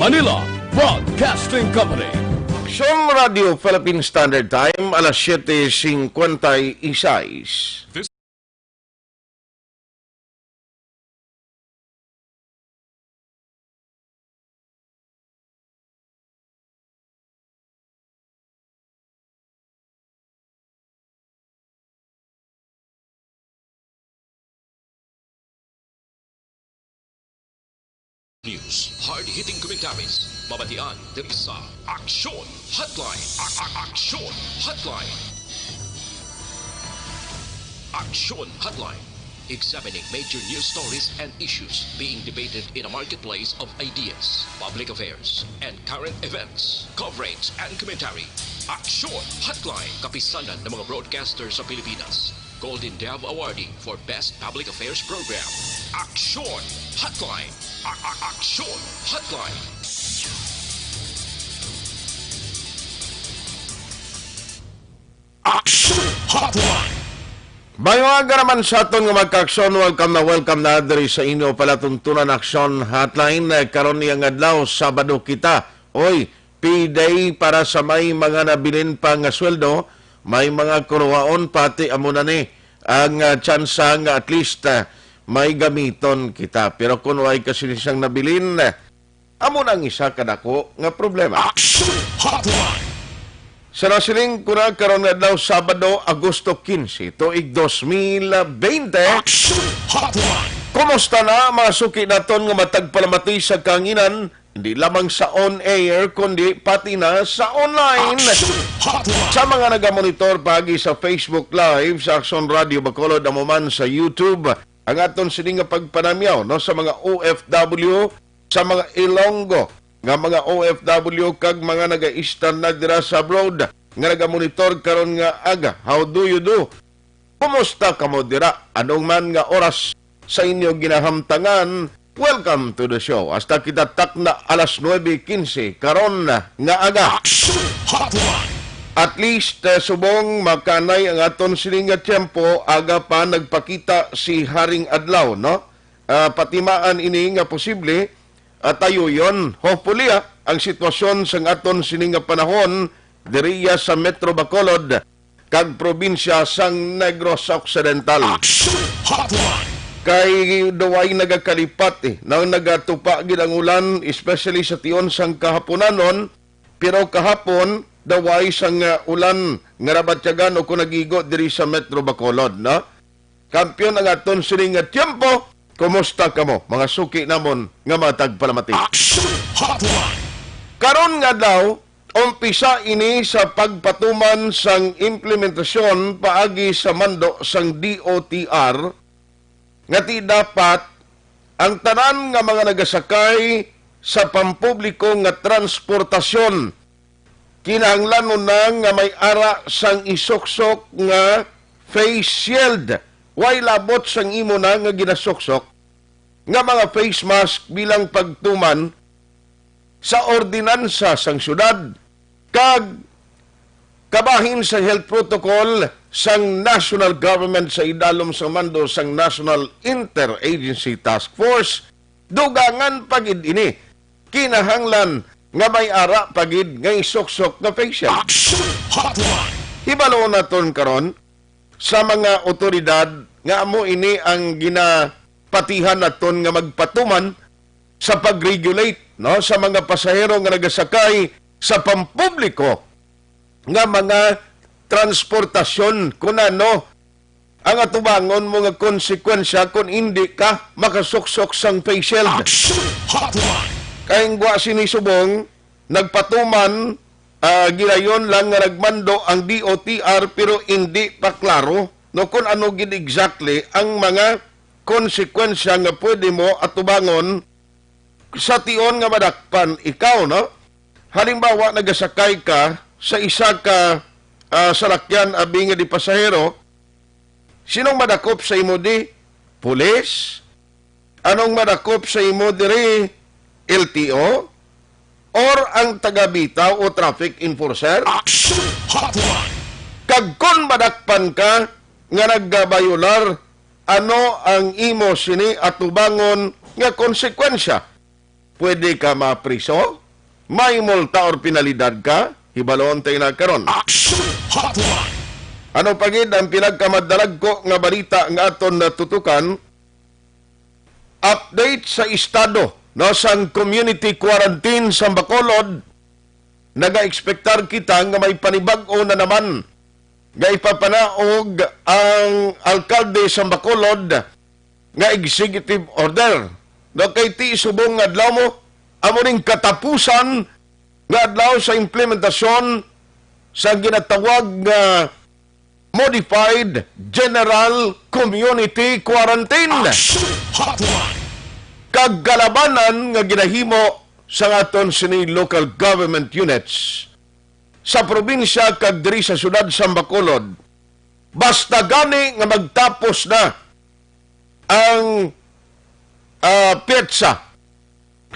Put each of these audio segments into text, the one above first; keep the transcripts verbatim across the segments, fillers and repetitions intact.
Manila Broadcasting Company. Aksyon Radio Philippine Standard Time, alas siete cincuenta y seis. News, hard-hitting commentaries, mabatian diri sa Aksyon Hotline. A- a- Aksyon Hotline. Aksyon Hotline. Examining major news stories and issues being debated in a marketplace of ideas, public affairs, and current events. Coverage and commentary. Aksyon Hotline. Kapisanan ng mga broadcaster sa Pilipinas. Golden Dove Awardee for Best Public Affairs Program. Aksyon Hotline. A- a- Aksyon Hotline. Aksyon Hotline. Maayong aga naman sa aton nga magkaaksyon. Welcome na, welcome na diri sa inyo palatuntunan Aksyon Hotline. Eh, karon niyang adlaw, Sabado kita. Oy, payday para sa may mga nabilin pa nga sweldo, may mga kuruhaon, pati amo na ni ang, ah, tsansa nga at least, ah, may gamiton kita. Pero kung way kasi siyang nabilin, amo na ang isa ka dako nga problema. Action Hotline! Sa nasiling ko na karon nga adlaw, Sabado, Agosto quince, tuig dos mil bente. Action Hotline! Kumusta na, mga suki naton nga matag palamati sa kanginan, hindi lamang sa on air, kundi pati na sa online? Action Hotline! Sa mga nagamonitor paagi sa Facebook Live sa Aksyon Radio Bacolod, amo man sa YouTube, ang aton sini nga pagpanamyaw, no, sa mga O F W, sa mga Ilonggo nga mga O F W kag mga nagaistar na dira sa abroad nga nagamonitor karon nga aga. How do you do? Kumusta kamo dira? Anong man nga oras sa inyo ginahamtangan? Welcome to the show. Hasta kita takna alas nuebe quince karon nga aga. Action Hotline! At least, eh, subong makanay ang aton sini nga tiyempo, aga pa nagpakita si Haring Adlaw, no? Ah, patimaan ini nga posible, ah, tayuyon. Hopefully, ah, ang sitwasyon sang aton sini nga panahon diriya sa Metro Bacolod kag probinsya sang Negros Occidental. Action Hotline! Kay daw ay nagakalipat, eh, nang nagatupa gid ang ulan, especially sa tion sang kahaponanon, pero kahapon daw ay sang, ah, ulan nga nabatyagan o kung nagigo diri sa Metro Bacolod, no? Kampiyon ang aton sini nga tiyempo. Kumusta kamo, mga suki namon nga matag palamati? Action Hotline! Karon nga adlaw, umpisa ini sa pagpatuman sang implementasyon paagi sa mando sang D O T R nga ti dapat ang tanan nga mga nagasakay sa pampubliko nga transportasyon kinahanglanon na nga may ara sang isuksok nga face shield. Way labot sang imo na nga ginasuksok nga mga face mask bilang pagtuman sa ordinansa sang syudad kag kabahin sa health protocol sang national government sa idalom sa mando sang National Interagency Task Force. Dugangan pa gid ini. Kinahanglan nga may ara pa gid nga isuksok nga face shield. Action Hotline! Hibalo naton karon sa mga otoridad nga amo ini ang ginapatihan naton nga magpatuman sa pag-regulate, no, sa mga pasahero nga nagasakay sa pampubliko nga mga transportasyon, kun ano ang atubangon mo nga konsekwensya kung hindi ka makasuksok sang face shield. Action Hotline! Kay ang gwa sini subong, nagpatuman, ah, gilayon lang nga nagmando ang D O T R, pero hindi pa klaro, no, kung ano gid exactly ang mga konsekwensya nga pwede mo atubangon sa tion nga madakpan ikaw, no? Halimbawa, nagasakay ka sa isa ka, ah, salakyan, abi nga di pasahero, sinong madakop sa imo di? Pulis? Anong madakop sa imo diri? L T O? Or ang taga-bitaw o traffic enforcer? Action Hotline! Kag kon madakpan ka nga nagabayolar, ano ang imo sini atubangon nga konsekwensya? pwede ka mapriso, may multa or penalidad ka. Hibalon tayo na karon. Action Hotline. Ano pa gid ang pinagkamadalagko nga balita nga aton natutukan? Update sa estado, no, sang community quarantine sa Bacolod. Nagaekspektar kita nga may panibag-o na naman nga ipapanaog ang alkalde sa Bacolod nga executive order. No, kay ti subong nga adlaw mo, amo ning katapusan nga adlaw sa implementasyon sa ginatawag nga Modified General Community Quarantine. Action Hotline. Kag kalabanan nga ginahimo sa aton sini local government units sa probinsya kag diri sa siyudad sa Bacolod, basta gani nga magtapos na ang, ah, petsa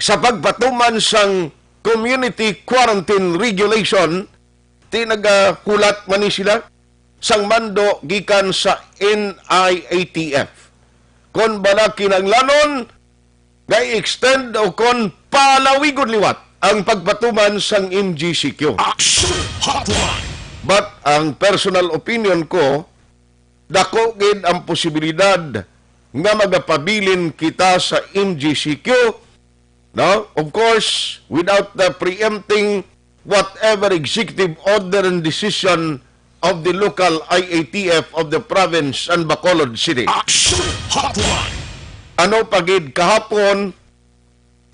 sa pagpatuman sang community quarantine regulation, ti nagahulat man ni sila sang mando gikan sa N I A T F. Kon bala kinahanglanon nga i-extend o kon palawigon liwat ang pagpatuman sang M G C Q. Action Hotline. But ang personal opinion ko, dako gid ang posibilidad nga magapabilin kita sa M G C Q, no? Of course, without the preempting whatever executive order and decision of the local I A T F of the province and Bacolod City. Action Hotline. Ano pa gid kahapon,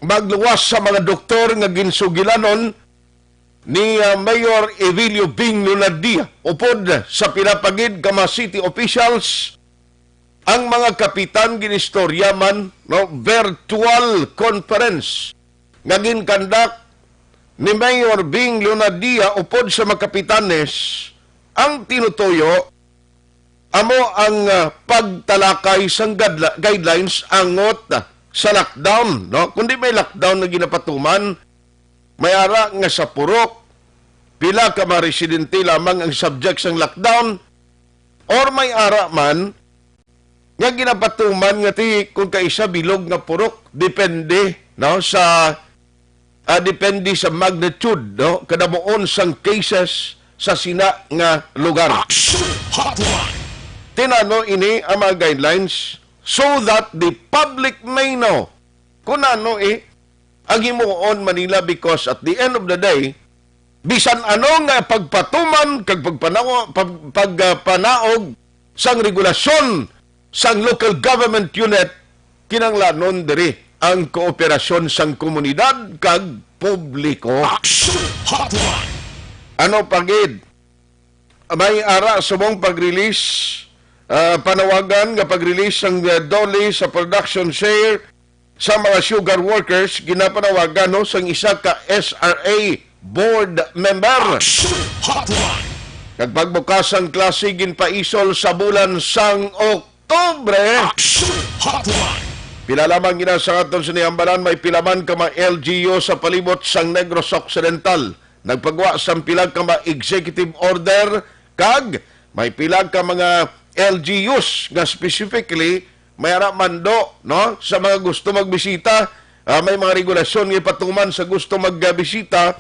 magluwas sa mga doktor nga ginsugilanon ni, ah, Mayor Evilio Bing Lunardia upod sa pila pa gid ka mga city officials, ang mga kapitan ginistorya man, no, virtual conference nga ginkandak ni Mayor Bing Lunardia upod sa mga kapitanes. Ang tinutuyo amo ang, ah, pagtalakay sang gadla-, guidelines angot, ah, sa lockdown, no? Kundi may lockdown na ginapatuman, may ara nga sa Purok, pila ka mga residente lamang ang subject sang lockdown, or may ara man nga ginapatuman nga ti kung kaisa bilog nga Purok, depende, no, sa, ah, depende sa magnitude, no, kadamuon sang cases sa sina nga lugar. Action Hotline. Tinano ini ang mga guidelines so that the public may know kung ano, eh, ang himuon man nila, because at the end of the day, bisan ano nga pagpatuman kag pagpanawa-, pag-, pagpanaog sang regulasyon sang local government unit, kinahanglanon diri ang kooperasyon sang komunidad kag publiko. Action Hotline. Ano pa gid? May ara subong pag-release, ah, panawagan nga pag-release sang, ah, DOLE sa production share sa mga sugar workers, ginapanawagan, no, sang isa ka S R A board member. Action Hotline. Nagpagbukas ang klase ginpaisol sa bulan sang Oktubre. Action Hotline. Pila lamang gina sa aton sini hambalan, may pila man ka mga L G U sa palibot sang Negros Occidental nagpagwa sang pila ka mga executive order, kag may pila ka mga L G Us nga specifically may ara mando, no, sa mga gusto magbisita. Ah, may mga regulasyon nga ipatuman sa gusto magbisita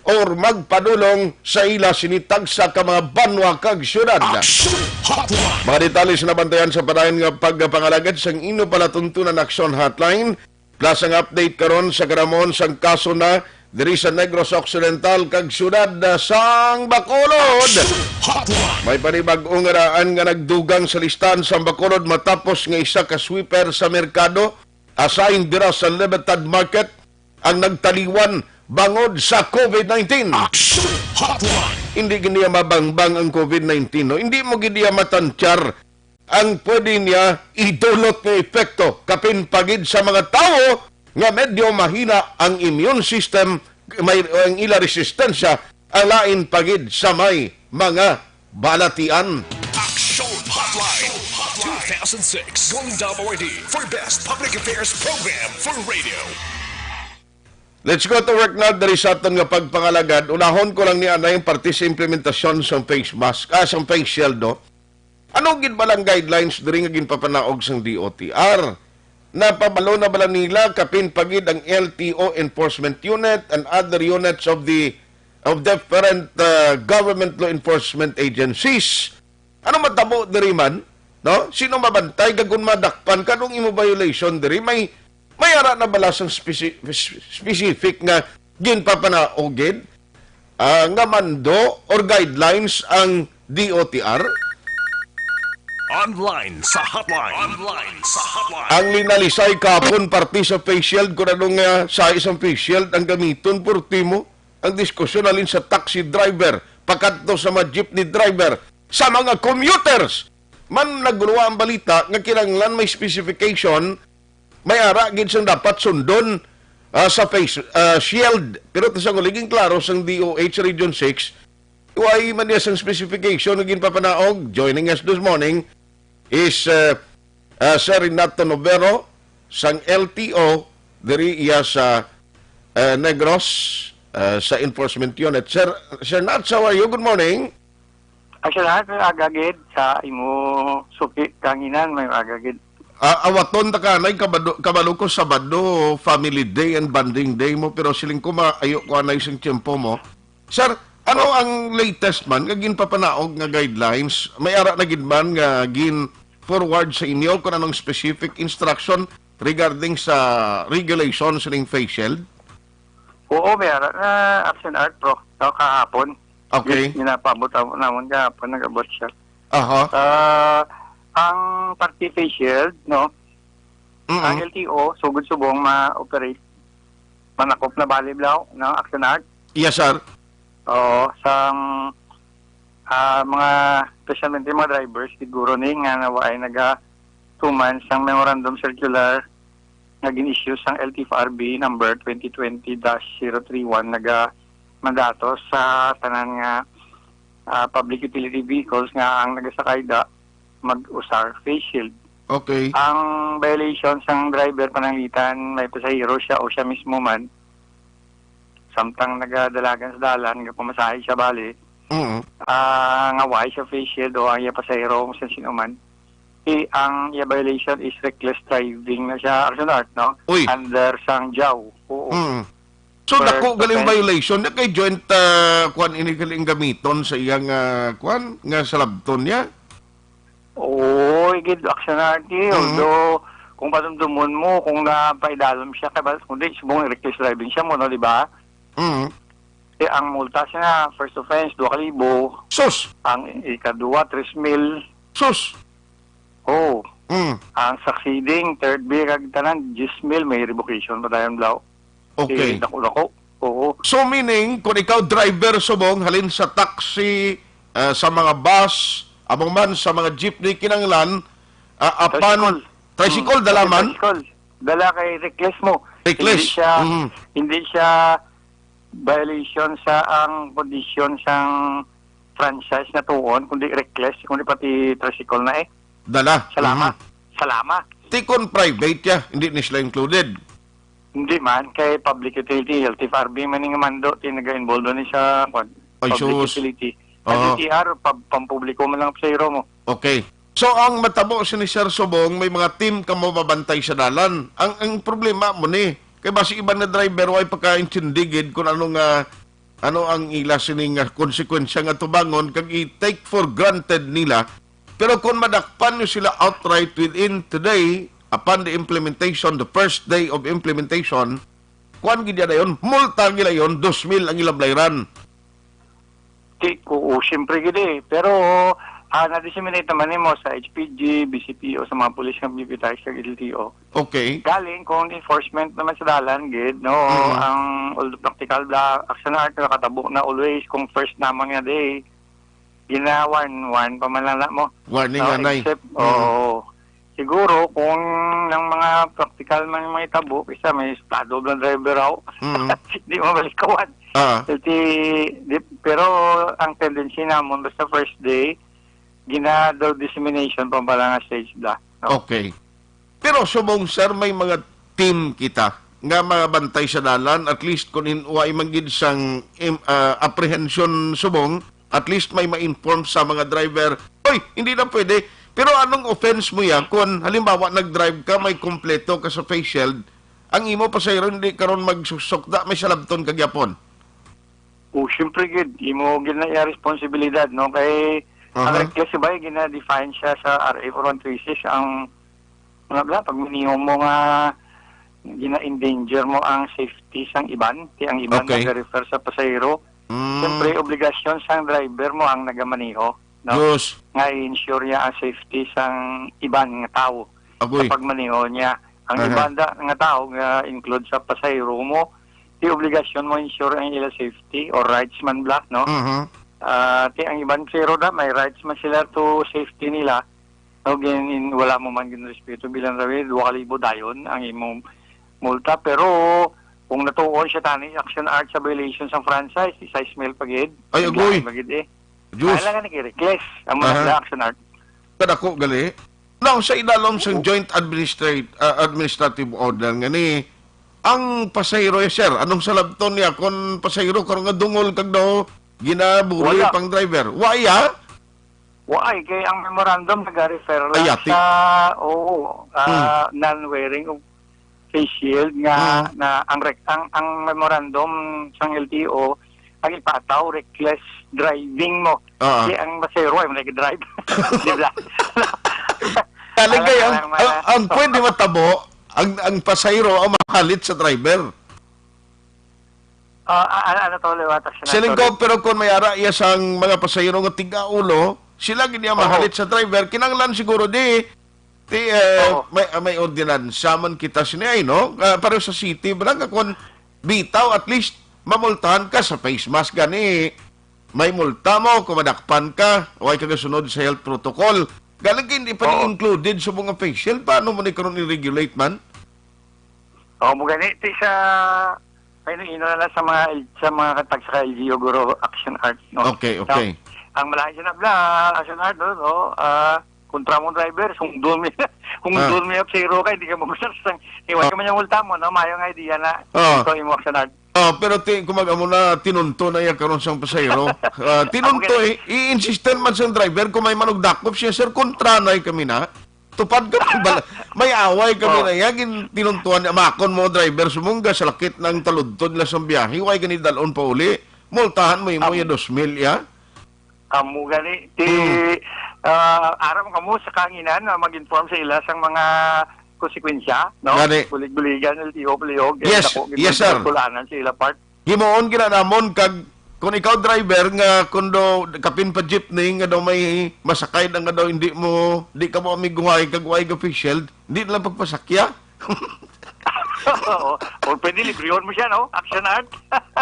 or magpadulong sa ila sini tagsa ka mga banwa kag syudad. Action Hotline. Mga detalye sa nabantayan sa padayon nga pagpangalagad sang inyo palatuntunan Action Hotline. Plus ang update karon sa kadamon sang kaso na diri sa Negros Occidental kag siyudad na sang Bacolod. Action Hotline. May panibag-o nga daan nga nagdugang sa listahan sang Bacolod matapos nga isa ka sweeper sa merkado assigned dira sa Libertad Market ang nagtaliwan bangod sa COVID nineteen. Action Hotline. Hindi gid niya mabangbang ang COVID nineteen, no? Hindi mo gid niya matantyar ang pwede niya idulot nga epekto, kapin pa gid sa mga tawo nga medyo mahina ang immune system, may, ang ila resistensya, alain pa gid sa may mga balatian. Action Hotline, two thousand six Golden Dome Awardee for Best Public Affairs Program for Radio. Let's go to work na diri sa aton nga pagpangalagad. Unahon ko lang ni anay ang parte sa implementasyon sa face mask, ah, sa face shield, no? Ano gid ba lang guidelines diri nga ginpapanaog sang D O T R? napabalo na bala nila kapin pa gid ang L T O enforcement unit and other units of the, of different, uh, government law enforcement agencies? Ano matabo diri man? No? Sino mabantay kag kung madakpan ka nung imo violation diri? May, may ara na bala sang speci-, specific nga ginpapanaog gid, ah, nga mando or guidelines ang D O T R? Online sa hotline. Online sa hotline. Ang linalisay kapon parte sa face shield, kung anong, ah, size ang face shield ang gamiton, purti mo. Ang diskusyon halin sa taxi driver, pakadto sa mga jeepney driver, sa mga commuters. Man naguluwa ang balita nga kinahanglan may specification, may ara gid sang dapat sundon, ah, sa face, ah, shield. Pero to sa kuliging klaro sang D O H Region six, wala man niya sang specification nga ginpapanaog. Joining us this morning is, ah, ah, Sir Renato Novero sang L T O diri iya sa, ah, Negros, ah, sa enforcement unit. Sir, Sir Nats, how are you? Good morning. Ay, salamat, may aga gid sa imo suki kanginan, may aga gid. Ah, awaton ta kanay, kabado, kabalo ko Sabado, family day and bonding day mo, pero siling ko maayo ko anay sing tiyempo mo. Sir, ano ang latest man nga ginpapanaog nga guidelines? May ara na gid man nga gin-forward sa inyo kung anong specific instruction regarding sa regulation sining face shield? Oo, may ara na Action Art, bro. No, kahapon. Okay. Gin-, ginapaabot-abot namon kahapon, nag-abot siya. Aha. Ah, ang parte face shield, no? Mm-mm. Ang L T O, sugod subong ma-operate. Manakop na bali, bro, no? Action Art. Yes, sir. Oo, sang, ah, mga, especially mga drivers, siguro ni nga nawa ay naga-tuman sang memorandum circular nga gin-issue sang L T F R B number twenty twenty dash zero three one, naga-mandato sa tanan nga, ah, public utility vehicles nga ang nagasakay da mag-usar face shield. Okay. Ang violation sang driver pananglitan may pasahero siya o siya mismo man, samtang nagadalagan sa dalan, nga pamasahe siya bali, Mm. ah, nga wala siya face shield o ang iya pasahero kung sino man, eh, ang iya violation is reckless driving na siya, Action Art, no? Uy. Under sang jaw. Oo. Mm. So, Per dako galing offense. Violation na kay joint, ah, kwan ini galing gamiton sa iyang, ah, kwan, nga salabton niya? Oo, igid, Action Art, eh. Mm. Although, kung padumdumon mo, kung napaidalom siya, kay bal-, kundi subong reckless driving siya mo, no, di ba? Mm. Eh, ang multa siya na, first offense, dua ka libo. Sus! Ang ikadua, tres mil. Sus! Oh. Mm. Ang succeeding, third beer, kag tanan, diyes mil, may revocation pa tayo, Blau. Okay. Eh, dako-dako. Oo. So, meaning, kung ikaw driver subong, halin sa taxi, ah, sa mga bus, amo man sa mga jeepney, kinanglan, ah, apan Tricycle. Tricycle, Mm. dala man? Tricycle. Dala kay reckless mo. Reckless. Hindi siya, Mm. hindi siya violation sa ang kondisyon sang franchise na tuon, kundi reckless, kundi pati tricycle na eh. Dala. Salama. Mhm. Salama. Ti kon private ya, hindi ni sila included. Hindi man, kay public utility, L T F R B man ning mando, ti naga-involve ni sa, kwan, Ay, public sus. Utility. Ang Ah. D T R, pab-, pampubliko man lang sa iro mo. Okay. So, ang matabo sini Sir Subong, may mga team ka mababantay sa dalan. Ang, ang problema mo ni, kay basi iban nga driver, way pagkaintindi gid kung ano nga, ano ang ila sining, ah, konsekwensya nga tubangon, kag i-take for granted nila. Pero kung madakpan nyo sila outright within today, upon the implementation, the first day of implementation, kuwan gid yan na yun, multa gila yun, dos mil ang ilang bayran. Di, oo, siyempre gid eh. Pero, ah, na-disseminate naman nimo sa H P G, B C P O, sa mga pulis nga bibitay sa L T O. Okay. Galing kung enforcement naman sa dalan gid, no, Mm. ang, although practical da, action na art, nakatabo na always kung first naman nga day, gina-warn-warn pa man lang na mo. Warning No, anay. Except, Mm. oo. Siguro kung ng mga practical man yung mga itabo, isa may estado ng driver ako. Mm. Di mo malikawan. Ah. Di, di, pero ang tendency namon, basta first day, gina-, daw dissemination pa pala nga stage da, no? Okay. Pero subong, sir, may mga team kita nga mabantay sa dalan, at least kung in-, wa man gid sang, im-, ah, apprehension subong, at least may ma-inform sa mga driver, "Oy, hindi na pwede, Pero anong offense mo ya kung halimbawa nag-drive ka, may kompleto ka sa face shield, ang imo pasahero hindi karon magsusok da, may salabton ka gyapon? O, siyempre gid, imo gid na iya responsibilidad, no? Kay ang Aha. reckless ba, gina-define siya sa R A four one three six, ang, ano ba, pag miniho mo nga gina-endanger mo ang safety sang iban, ti ang iban Okay. nag-refer sa pasahero. Mm. Siyempre, obligasyon sang driver mo ang nagamaniho, no? Diyos. Nga i-ensure niya ang safety sang iban nga tawo Agoy. sa pagmaniho niya. Ang Aha. iban da, nga tawo nga include sa pasahero mo, ti obligasyon mo ensure ang ila safety or rights man bla, no? Mhm. Ah, ti ang iban pasahero da, may rights man sila to safety nila. No, gin, wala mo man ginrespeto bilang rawi, dua ka libo dayon ang imong multa. Pero kung natuon siya tani, action art sa violation sang franchise, isa ismail pa gid. Ay, Biglaan agoy. pa gid eh. Diyos. Kaya lang nga nag-reckless ang mga Aha. nagla-action art. Kadako gali. Now, sa idalom sang Oo. joint administrate, ah, administrative order nga ni, ang pasahero, eh, sir, anong salabton niya kung pasahero karon nga dungol kag daw ginabuloy Wala. pang driver? Wa iya? Wa ay, kay ang memorandum nag-refer lang Ay, ati. sa, oo, ah, Hmm. non-wearing of face shield nga Hmm. na ang rec-, ang, ang memorandum sang L T O, ang ipataw, reckless driving mo. Ah. Di ang masero ay nag-drive. Di ba? Galing Alam kay mo ang, lang, ang, mga ang pwede matabo, ang, ang pasahero ang mahalit sa driver. Ah, ah, ano, ano to, liwat, action Siling art, ko, sorry. Pero kung may ara iya sang mga pasahero nga tiga-ulo, sila gid ang Oo. mahalit sa driver, kinahanglan siguro di, di, eh, Oo. may, may ordinansa man kita sini ay, no? Ah, pero sa city, ba nga kung bitaw, at least, mamultahan ka sa face mask gani. May multa mo kung madakpan ka, o ay kagasunod sa health protocol. Galing hindi pa ni Oo. included sa mga face shield. Paano mo ni karon i-regulate man? O, mo gani, ti sa, ay, no, ino na lang sa mga, sa mga katag sa L G U, guro, action art, no? Okay, So, okay. ang malain siya na bla, action art, no? No? Ah, kontra mong driver, sundon mo, kung Ah. doon mo yung zero ka, hindi ka mag-usap sa, iwan Ah. ka man yung multa mo, no? Mayong idea na, Ah. ito yung action art. Ah, pero ti-, kung mag-amo na, tinunto na iya karon sang pasahero. Ah, tinunto, Amo gani. eh, i-insistent man sang driver kung may manugdakop siya, "Sir, kontra na kami na." Tupad ka ng bala-, may away kami Oh. na iya, gin-, tinuntuan niya, makon mo, driver, sumungga sa lakit ng taludtod nila sa biyahe, way gani dalon pa uli. Multahan mo, imo Am- ya dos mil, ya? Amo gani, ti, Hmm. ah, aram kamo sa kanginan na mag-inform sa ila sang mga konsekwensya, no? Gani. Bulig-buligan, L T O, palihog, Yes, dako, yes, sir. Kulanan sa ila part. Himuon gina namon kag kung ikaw driver nga kung do kapin pa jeepney nga daw may masakay na nga daw hindi mo, di ka mo amiguhay kag way ga face shield, hindi na lang pagpasakya. Oo. O pwede librehon mo siya, no? Action art.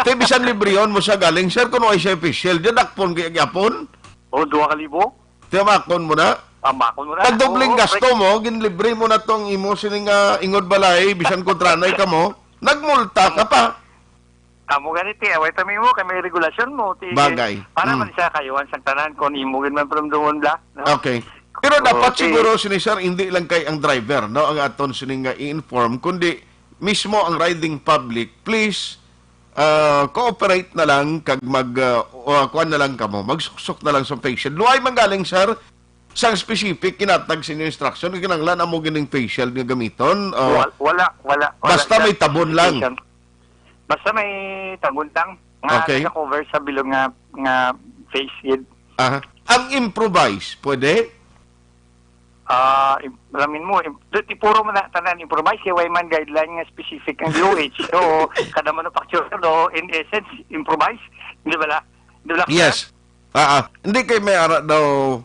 Te, bisan librehon mo siya galing, sir, kung way siya face shield, dadakpon kaya gyapon. O, dua ka libo? Te, makon mo na. Ang bakon mo na. Pag dobling Oo, gasto pre. mo, ginlibre mo na tong imo sining, ah, ingod balay, bisan kontranay ka mo, nagmulta ka pa. Amo gani, ti, away ta mo, kay may regulasyon mo, ti. Bagay. Para Mm. man siya kayuhan sa tanan, kung imo gid man paramdumon, bla, no? Okay. Pero Oo, dapat ti. siguro sini, sir, hindi lang kay ang driver, no, ang aton sining nga i-inform, kundi mismo ang riding public, please, ah, cooperate na lang kag mag, ah, uh, kuan na lang kamo, magsuksok na lang sa face shield. Luay man galing, sir, sang specific kinatag sa inyo instruction, kinahanglan amo gining face shield nga gamiton, o Wal-, wala, wala, wala basta na may tabon lang. specification. Basta may tabon lang nga Okay. naka-cover sa bilog nga, nga face shield. Aha. Ang improvise, pwede? Ah, im-, lamin mo, im-, di, di puro man na, tanan improvise, kay way man guideline nga specific ang D O H. So, kada manufacturer, no, in essence, improvise. Di ba la? Di ba la, Yes. Ah, ah. Hindi kay may ara daw,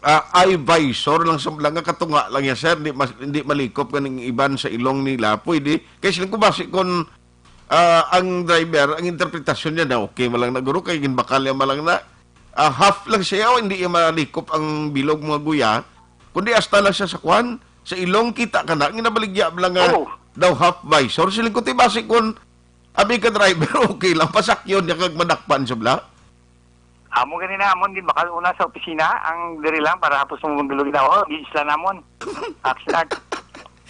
ah, eye visor lang sa, lang nga katunga lang yan, sir. Hindi mas-, hindi malikop kaning iban sa ilong nila. Pwede. Kay siling ko basi kung, ah, ang driver, ang interpretasyon niya na okay man lang na, guro, kay ginbakal niya man lang na, ah, half lang siya, o hindi niya malikop ang bilog, mga guya. Kundi hasta lang siya sa kwan, sa ilong, kita ka na, ginabaligya lang nga Oo. daw half visor. Siling ko, ti basi kung abi ka driver, okay lang, pasakyon niya kag madakpan sa bla. Amo gani na, amon gid, baka una sa opisina, ang diri lang, para hapos mo manggulo gid ako, giisla namon. Action art.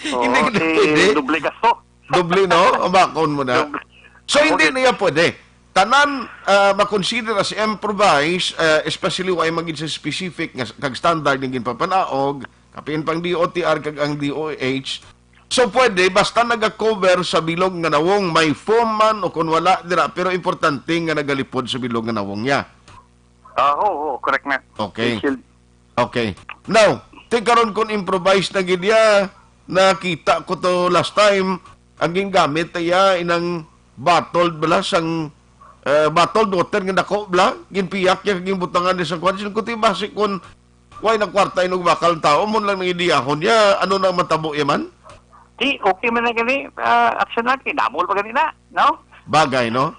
Oo, Hindi gid si pwede. Doble gasto. Doble, no? Abakon mo na. Doble. So, Amo hindi gid. na yan pwede. tanan, ah, makonsider as improvised, ah, especially wa man gid sa specific nga s-, kag standard nga ginpapanaog, kapin pang D O T R kag ang D O H. So, pwede, basta naga-cover sa bilog nga nawong, may foam man o kung wala, dira, pero importante nga nagalipod sa bilog nga nawong niya. Ah, oo, oo, correct na. Okay. Face shield. Okay. Now, ti karon kung improvised na gid ya, nakita ko to last time, ang gingamit iya inang bottled bala sang, eh, bottled water nga dako bala, ginpiyak niya, ginbutangan niya sa kwan. Sin kuti basi kun way nagkwarta inog bakal ang tao, mo lang nang idiyahon niya, ano nang matabo iya man? Di, okay man na gani, ah, action na, kinamol pa gani na, no? Bagay, no?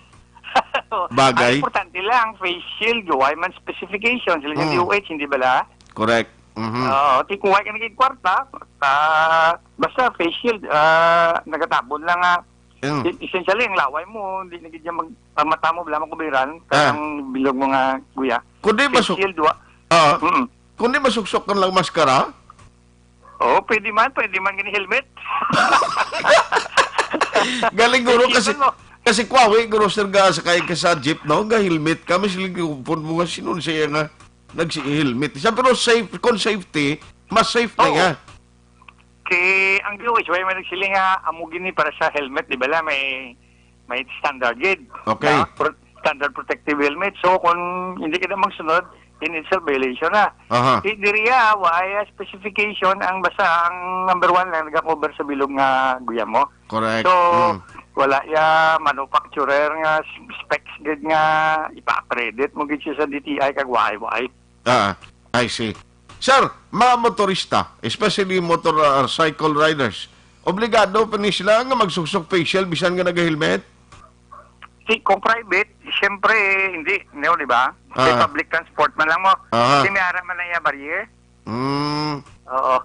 Bagay. Ang importante lang, face shield, way man specification, sila sa Mm. D O H, hindi bala? Correct. Mhm. Oo, ti kung way ka naging kwarta, ah, basta face shield, ah, nagatabon lang nga. Mm. Di, essentially, ang laway mo, hindi na gid niya mag-, ang mata mo, wala makubiran, Ah. kaya ang bilog mo nga guya. Kundi Face masuk-, shield, wa-, ah. Mm. Kundi masuksok ka lang maskara? Oo, pwede man, pwede man gani helmet. Galing, guro, Isipan kasi, mo. kasi kwawi, guro, sir, ga, sakay ka sa jeep, no? Ga helmet ka, mas ligupon mo nga, sino siya nga nagsi-helmet? Siya, pero safe, kung safety, mas safe na Oo. nga. Kay ang D O H, way man nagsiling nga, amo gini para sa helmet, di ba la? May, may standard gid. Okay. Na pro-, standard protective helmet. So, kung hindi ka na magsunod, in itself violation na. Aha. Di, diri, ah, wa ay, ah, specification ang basta ang number one lang nagakover sa bilog nga guya mo. Correct. So, Mm. wala ya manufacturer nga s-, specs gid nga ipa-accredit mo gid siya sa D T I kag wa ay, wa ay. Ah, I see. Sir, mga motorista, especially motor, ah, cycle riders, obligado pa ni sila nga magsuksok face shield bisan nga nag-helmet? Si, kung private, siyempre, hindi. No, di ba? Kay Ah. public transport man lang mo. Aha. Kasi may ara man na iya barrier. Mm. Oo.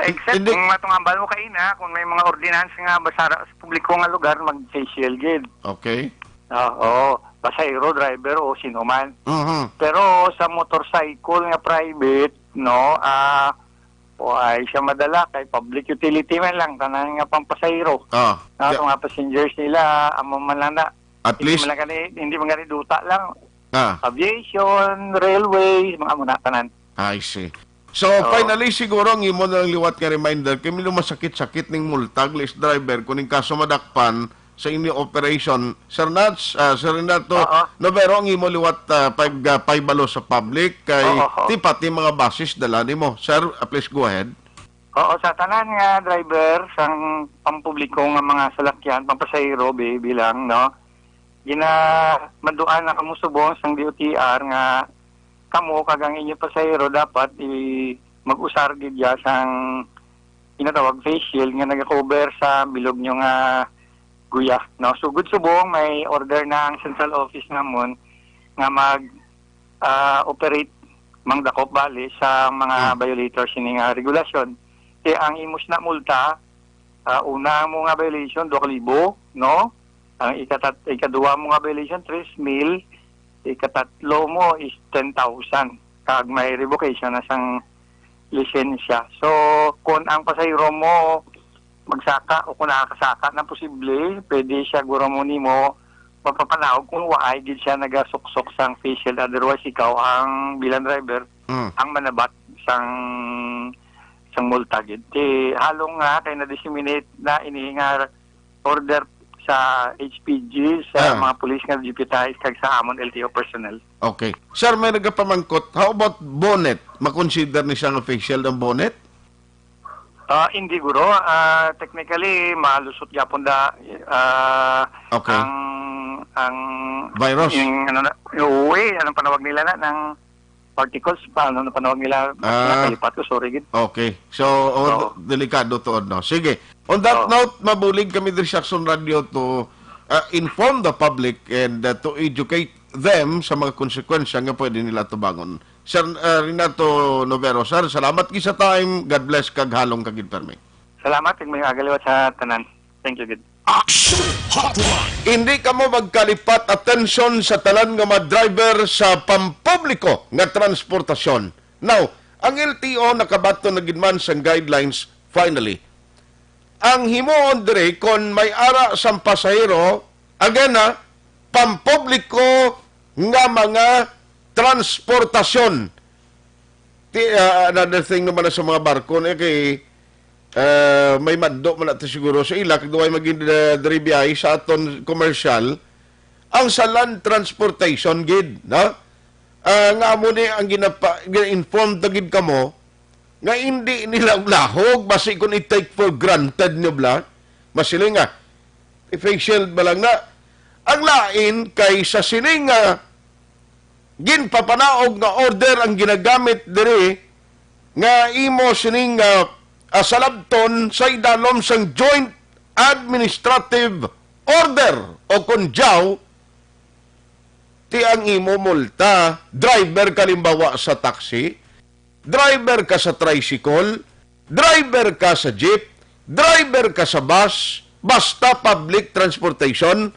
Except Hindi. kung matungambal mo kaina, kung may mga ordinance nga basara sa publiko nga lugar, mag-face shield gid. Okay. Oo. Pasahero, driver, o sino man. Mhm. Pero sa motorcycle nga private, no, ah, o ay siya madala kay public utility man lang, tanan nga pampasahero. Ah, Na, yeah. Mga passengers nila, amo man lang na. At Hindi least man lang gani, hindi man gani duta lang. Ah. Aviation, railways, mga amo na tanan. I see. So, Oo. finally, siguro ang imo na lang liwat nga reminder, kay medyo masakit-sakit ning multa, list driver, kung in kaso madakpan sa inyo operation. Sir Nats, ah, Sir Renato, Oo. Novero, ang imo liwat, ah, pag, ah, paibalo sa public, kay Oo, oo. ti pati mga buses dala nimo. Sir, ah, please go ahead. Oo, sa tanan nga driver, sang pampubliko nga mga salakyan, pampasahero, bi-, bilang, no? Ginamanduan na kamo subong sang D O T R nga kamo kag ang inyo pasahero dapat i-, mag-usar gid ya sang ginatawag face shield nga nagakover sa bilog nyo nga guya, no? Sugod subong, may order na ang central office namon nga mag, ah, operate mangdakop bali sa mga Hmm. violators sini nga regulasyon. Kaya ang imo na multa, ah, una mo nga violation, dua ka libo, no? Ang ikatat-, ikaduha mo nga violation, three mil, ikatatlo mo is ten thousand. Kag may revocation na sang lisensya. So, kung ang pasahero mo magsaka o kung nakakasaka na posible, pwede siya guro mo nimo mapapanaog kung waay gid siya nagasuksok sang face shield. Otherwise, ikaw ang bilang driver, Mm. ang manabat sang, sang multa gid. Ti, halong nga kay na-disseminate na ini nga order sa H P G, sa Ah. mga pulis nga deputize, kag sa amon L T O personnel. Okay. Sir, may nagapamangkot, how about bonnet? Makonsider ni siya nga face shield ang bonnet? Ah, hindi, guro. Ah, technically, malusot gyapon da, ah, Okay. ang, ang Virus? yung, ano na, uwi, anong panawag nila na, ng particles pa, ano na panawag nila, Ah. nakalipat ko, sorry gid. Okay. So, oh, Oo. delikado to, no? Sige. On that Oo. note, mabulig kami diri sa Aksyon Radio to, uh, inform the public and, uh, to educate them sa mga konsekwensya nga pwede nila tubangon. Sir, uh, Renato Novero, sir, salamat gid sa time. God bless kag halong kag permi. Salamat, ug may aga liwat sa tanan. Thank you, good. Action Hotline. Hindi kamo magkalipat atensyon sa tanan nga mga driver sa pampubliko nga transportasyon. Now, ang L T O nakabaton na gid man sang guidelines finally. Ang himuon diri, kon may ara sang pasahero, again na, pampubliko nga mga transportasyon. Ti, ah, another thing naman na sa mga barko na kay, ah, may mando man nato siguro sa ila kag duway magin, ah, diri biyahe sa aton commercial, ang sa land transportation gid, no? Ah, nga amo ni ang ginapa-, gina-inform ta gid kamo nga hindi nila lahog, basi kung i-take for granted nyo bala, masiling nga, i-face shield ba lang na? Ang lain kay sa sining nga ginpapanaog nga order ang ginagamit diri nga imo sining, ah, ah, salabton sa idalom sang Joint Administrative Order o kon jaw, ti ang imo multa, driver ka limbawa sa taxi, driver ka sa tricycle, driver ka sa jeep, driver ka sa bus, basta public transportation,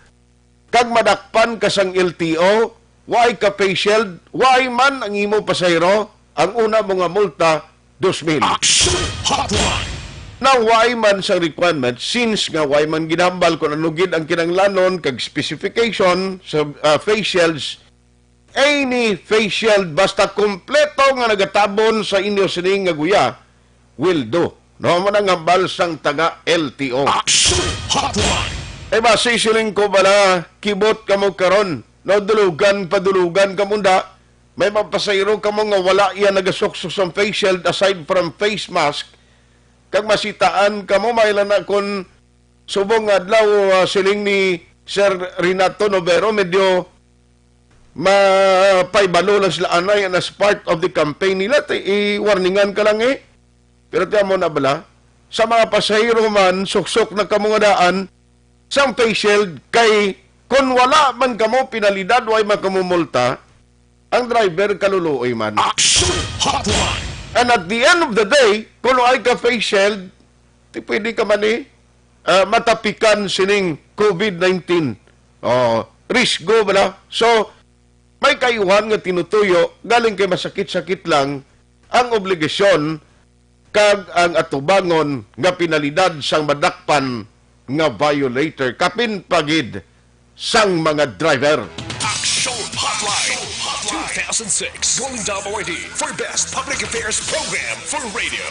kag madakpan ka sang L T O, way ka face shield, way man ang imo pasahero, ang una mo nga multa, dos mil. Action Hotline. Nang way man sang requirement, since nga way man ginhambal kung ano gid ang kinahanglanon kag specification sa, ah, face shields, any face shield basta kompleto nga nagatabon sa inyo sining nga guya, will do. No, mo nang hambal sang taga L T O. Action Hotline. Eh, basi siling ko bala, kibot kamo karon. No, dulugan, padulugan kamo da. May mga pasahero kamo nga wala yan nagasuksok sang face shield aside from face mask. Kag masitaan kamo, may lang na kun subong nga adlaw, ah, siling ni Sir Renato Novero, medyo mapaibalo lang sila anay, and as part of the campaign nila, ti, i-warningan ka lang eh. Pero tiyan mo na bala, sa mga pasahero man, suksok na kamo nga daan, sang face shield, kay kun wala man kamo penalidad, way man kamo multa, ang driver kaluluoy man. Action Hotline. And at the end of the day, kung ay ka face shield, ti pwede ka man eh, ah, matapikan sining covid nineteen. Oh, risgo bala. So, may kayuhan nga tinutuyo, galing kay masakit-sakit lang ang obligasyon kag ang atubangon nga penalidad sang madakpan nga violator, kapin pa gid sang mga driver. Action Hotline, two thousand six Golden Dove Awardee for Best Public Affairs Program for Radio.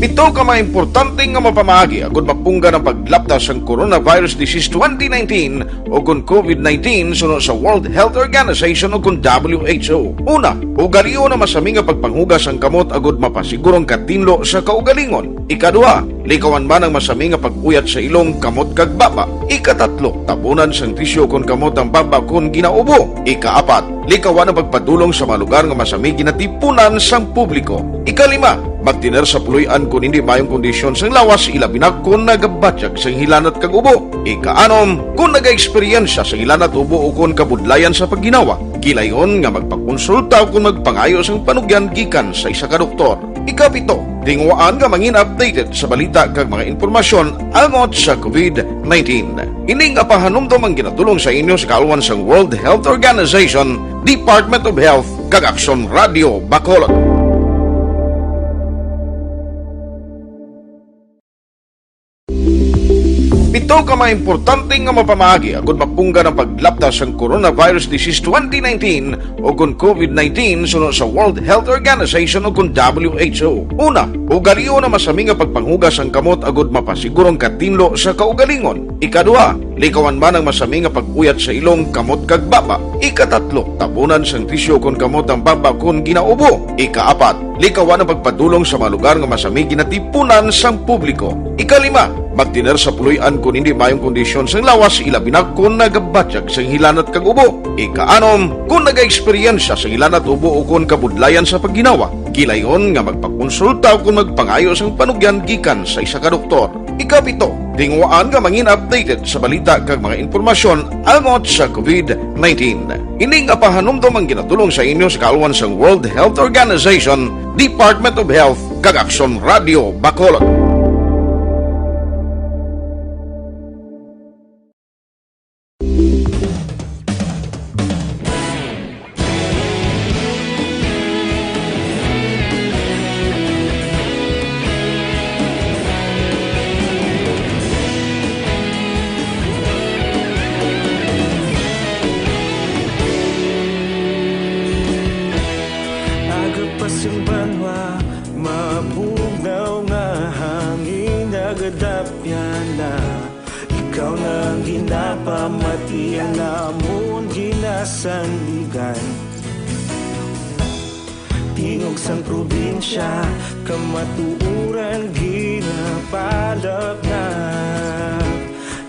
Pito ka mga importante nga mapamaagi agud mapunggan ang paglapta sang coronavirus disease twenty nineteen o kon covid nineteen suno sa World Health Organization o kon W H O. Una, ugalion ang masami nga pagpanghugas sang kamot agud mapasiguro ang katinlo sa kaugalingon. Ikaduha, likawan man ang masami nga pag-uyat sa ilong, kamot, kag baba. Ikatatlo, tabunan sang tisyu kon kamot ang baba kon ginaubo. Ikaapat, likawan ang pagpadulong sa mga lugar nga masami ginatipunan sang publiko. Ikalima, magtener sa puloy-an kon hindi maayong kondisyon sang lawas, ilabi na kon nagabatyag sang hilanat kag ubo. Ikaanom, kon nagaeksperyensya sang hilanat, ubo, o kon kabudlayan sa pagginawa, gilayon nga magpakonsulta o kon magpangayo sang panugyan gikan sa isa ka doktor. Ikapito, tinguhaan nga mangin updated sa balita kag mga impormasyon angot sa covid nineteen. Ini nga pahanumdom ang ginadul-ong sa inyo sa kaalwan sang World Health Organization, Department of Health, kag Aksyon Radio Bacolod. Pito ka mga importante nga mapamaagi agud mapunggan ang paglapta sang coronavirus disease twenty nineteen o kon covid nineteen suno sa World Health Organization o kon W H O. Una, ugalion ang masami nga pagpanghugas sang kamot agud mapasiguro ang katinlo sa kaugalingon. Ikaduha, likawan man ang masami nga pag-uyat sa ilong, kamot, kag baba. Ikatatlo, tabunan sang tisyu kon kamot ang baba kon ginaubo. Ikaapat, likawan ang pagpadulong sa mga lugar nga masami ginatipunan sang publiko. Ikalima, magtener sa puloy-an kon hindi maayong kondisyon sang lawas, ilabi na kon nagabatyag sang hilanat kag ubo. Ikaanom, kon nagaeksperyensya sang hilanat, ubo, o kon kabudlayan sa pagginawa, gilayon nga magpakonsulta o kon magpangayo sang panugyan gikan sa isa ka doktor. Ikapito, tinguhaan nga mangin updated sa balita kag mga impormasyon angot sa covid nineteen. Ini nga pahanumdom ang ginadul-ong sa inyo sa kaalwan sang World Health Organization, Department of Health, kag Aksyon Radio Bacolod. Bugnaw nga hangin nagadapyan na. Ikaw na ang ginapamati, ang amon ginasandigan. Tingog sang probinsya, kamatuoran ginapalapnag.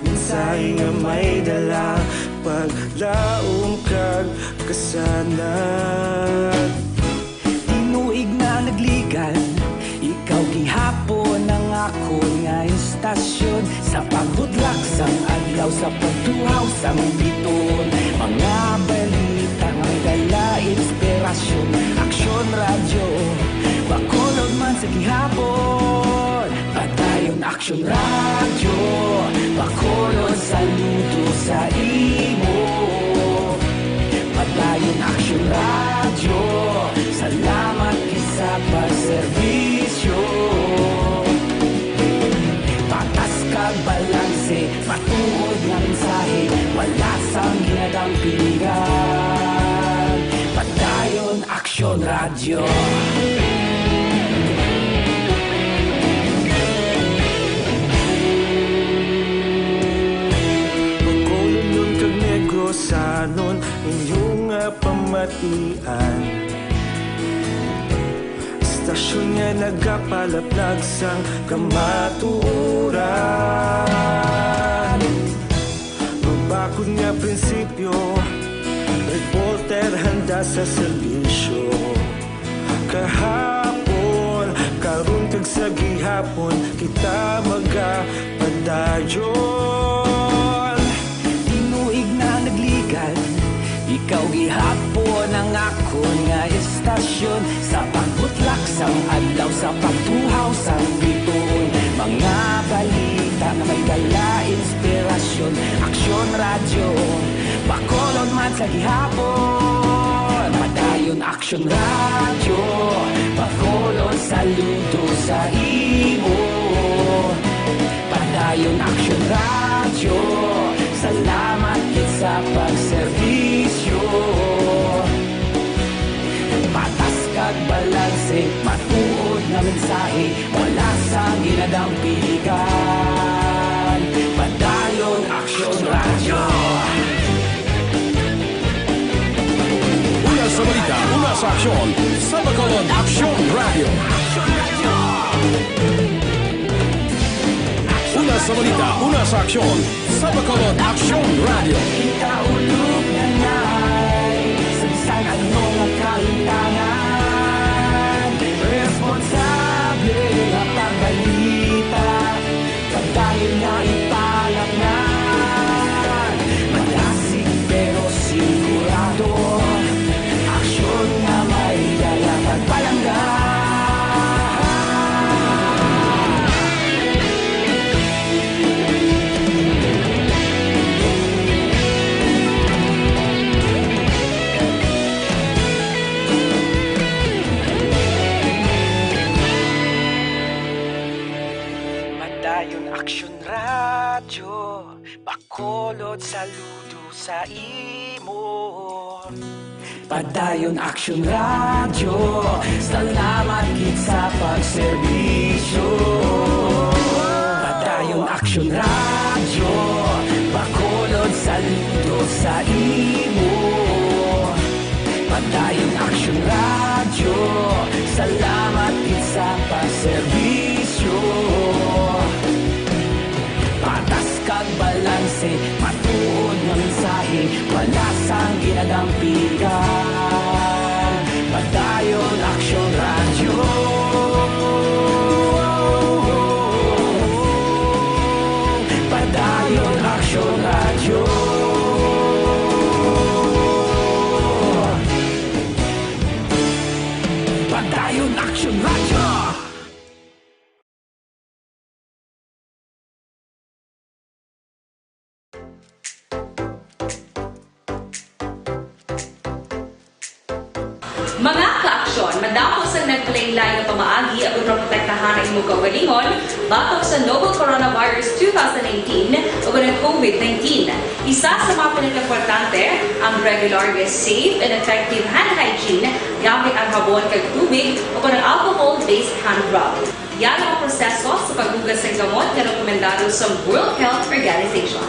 Mensahe nga may dala, paglaom kag kasanag. Tinuig na nagligan, ikaw gihapon ang akon nga istasyon. Sa pagbutlak sang adlaw, sa pagtuhaw sang biton, mga balita nga may dala inspirasyon. Aksyon Radyo, Bacolod man sa gihapon. Padayon Aksyon Radyo, Bacolod, saludo sa imo. Padayon Aksyon Radyo, salamat gid sa pagserbisyo. Patas kag balanse, matuod nga mensahe, wala sang ginadampigan. Padayon Aksyon Radyo. Bacolodnon kag Negrosanon, inyo nga pamatian. Istasyon nga nagapalapnag sang kamatuoran. Mabakod nga prinsipyo, reporter handa sa serbisyo. Kahapon, karon kag sa gihapon, kita magapadayon. Tinuig na nagligan, ikaw gihapon ang akon nga istasyon. Sa pagbutlak sang adlaw, sa pagtuhaw sang bituon, mga balita nga may dala inspirasyon. Aksyon Radyo, Bacolod man sa gihapon. Padayon Aksyon Radyo, Bacolod, saludo sa imo. Padayon Aksyon Radyo, salamat gid sa pagserbisyo. Patas kag balanse, matuod nga mensahe, wala sang ginadampigan. Padayon Aksyon Radyo. Una sa balita, una sa aksyon, sa Bacolod Aksyon Radyo. Una sa balita, una sa aksyon, sa Bacolod Aksyon Radyo. Kita ulog na nay, sa bisan ano nga kalimtangan, responsable nga pagbalita, padayon nga ipalapngan. Malasig pero sigurado, aksyon nga may dala pagpalangga. Padayon Aksyon Radyo, Bacolod, saludo sa imo. Padayon Aksyon Radyo, salamat gid sa pagserbisyo. Padayon Aksyon Radyo, Bacolod, saludo sa imo. Padayon Aksyon Radyo, salamat gid sa pagserbisyo. Patas kag balanse, matuod nga mensahe, wala sang ginadampigan. Padayon Aksyon Radyo. Padayon Aksyon Radyo. Padayon Aksyon Radyo. Mga Kaaksyon, madamo sang naglain-lain nga pamaagi agud maprotektahan ang imong kaugalingon batok sa novel coronavirus two thousand nineteen ug ang COVID nineteen. Isa sa mga pinakaimportante ang regular nga safe and effective hand hygiene gamit ang habon kag tubig o ang alcohol-based hand rub. Yari ang proseso sa paghugas sang gamot nga rekomendado sa World Health Organization.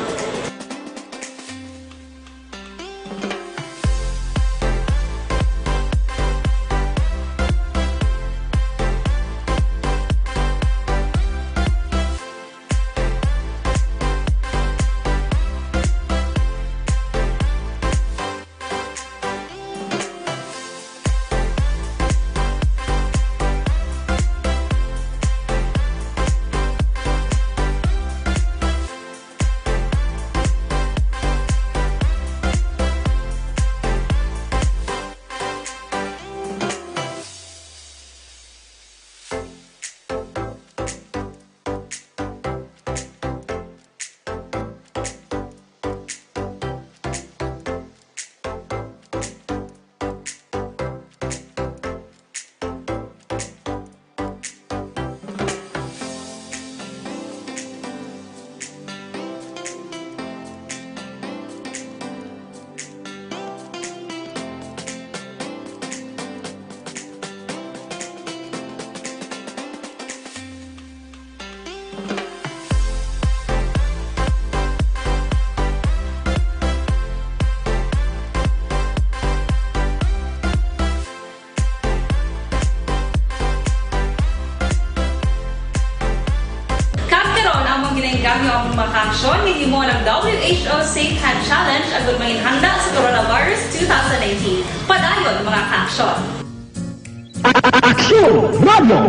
Kag karon, amon ginaengganyo ang mga kaaksyon nga himuon ang W H O Safe Hand Challenge agud manginhanda sa coronavirus two thousand nineteen. Padayon, mga kaaksyon. Aksyon Radio!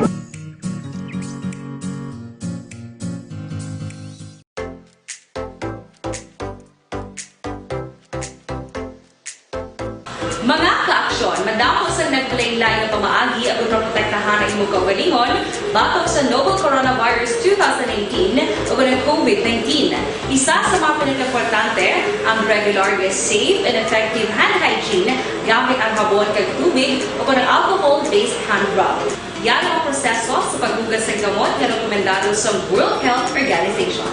Mga kaaksyon, madamo sang naglain-lain nga pamaagi agud maprotektahan ang imong kaugalingon batok sa novel coronavirus two thousand nineteen ug ang COVID nineteen. Isa sa mga pinakaimportante ang regular nga safe and effective hand hygiene gamit ang habon kag tubig o ang alcohol-based hand rub. Yari ang proseso sa paghugas sang gamot nga rekomendado sa World Health Organization.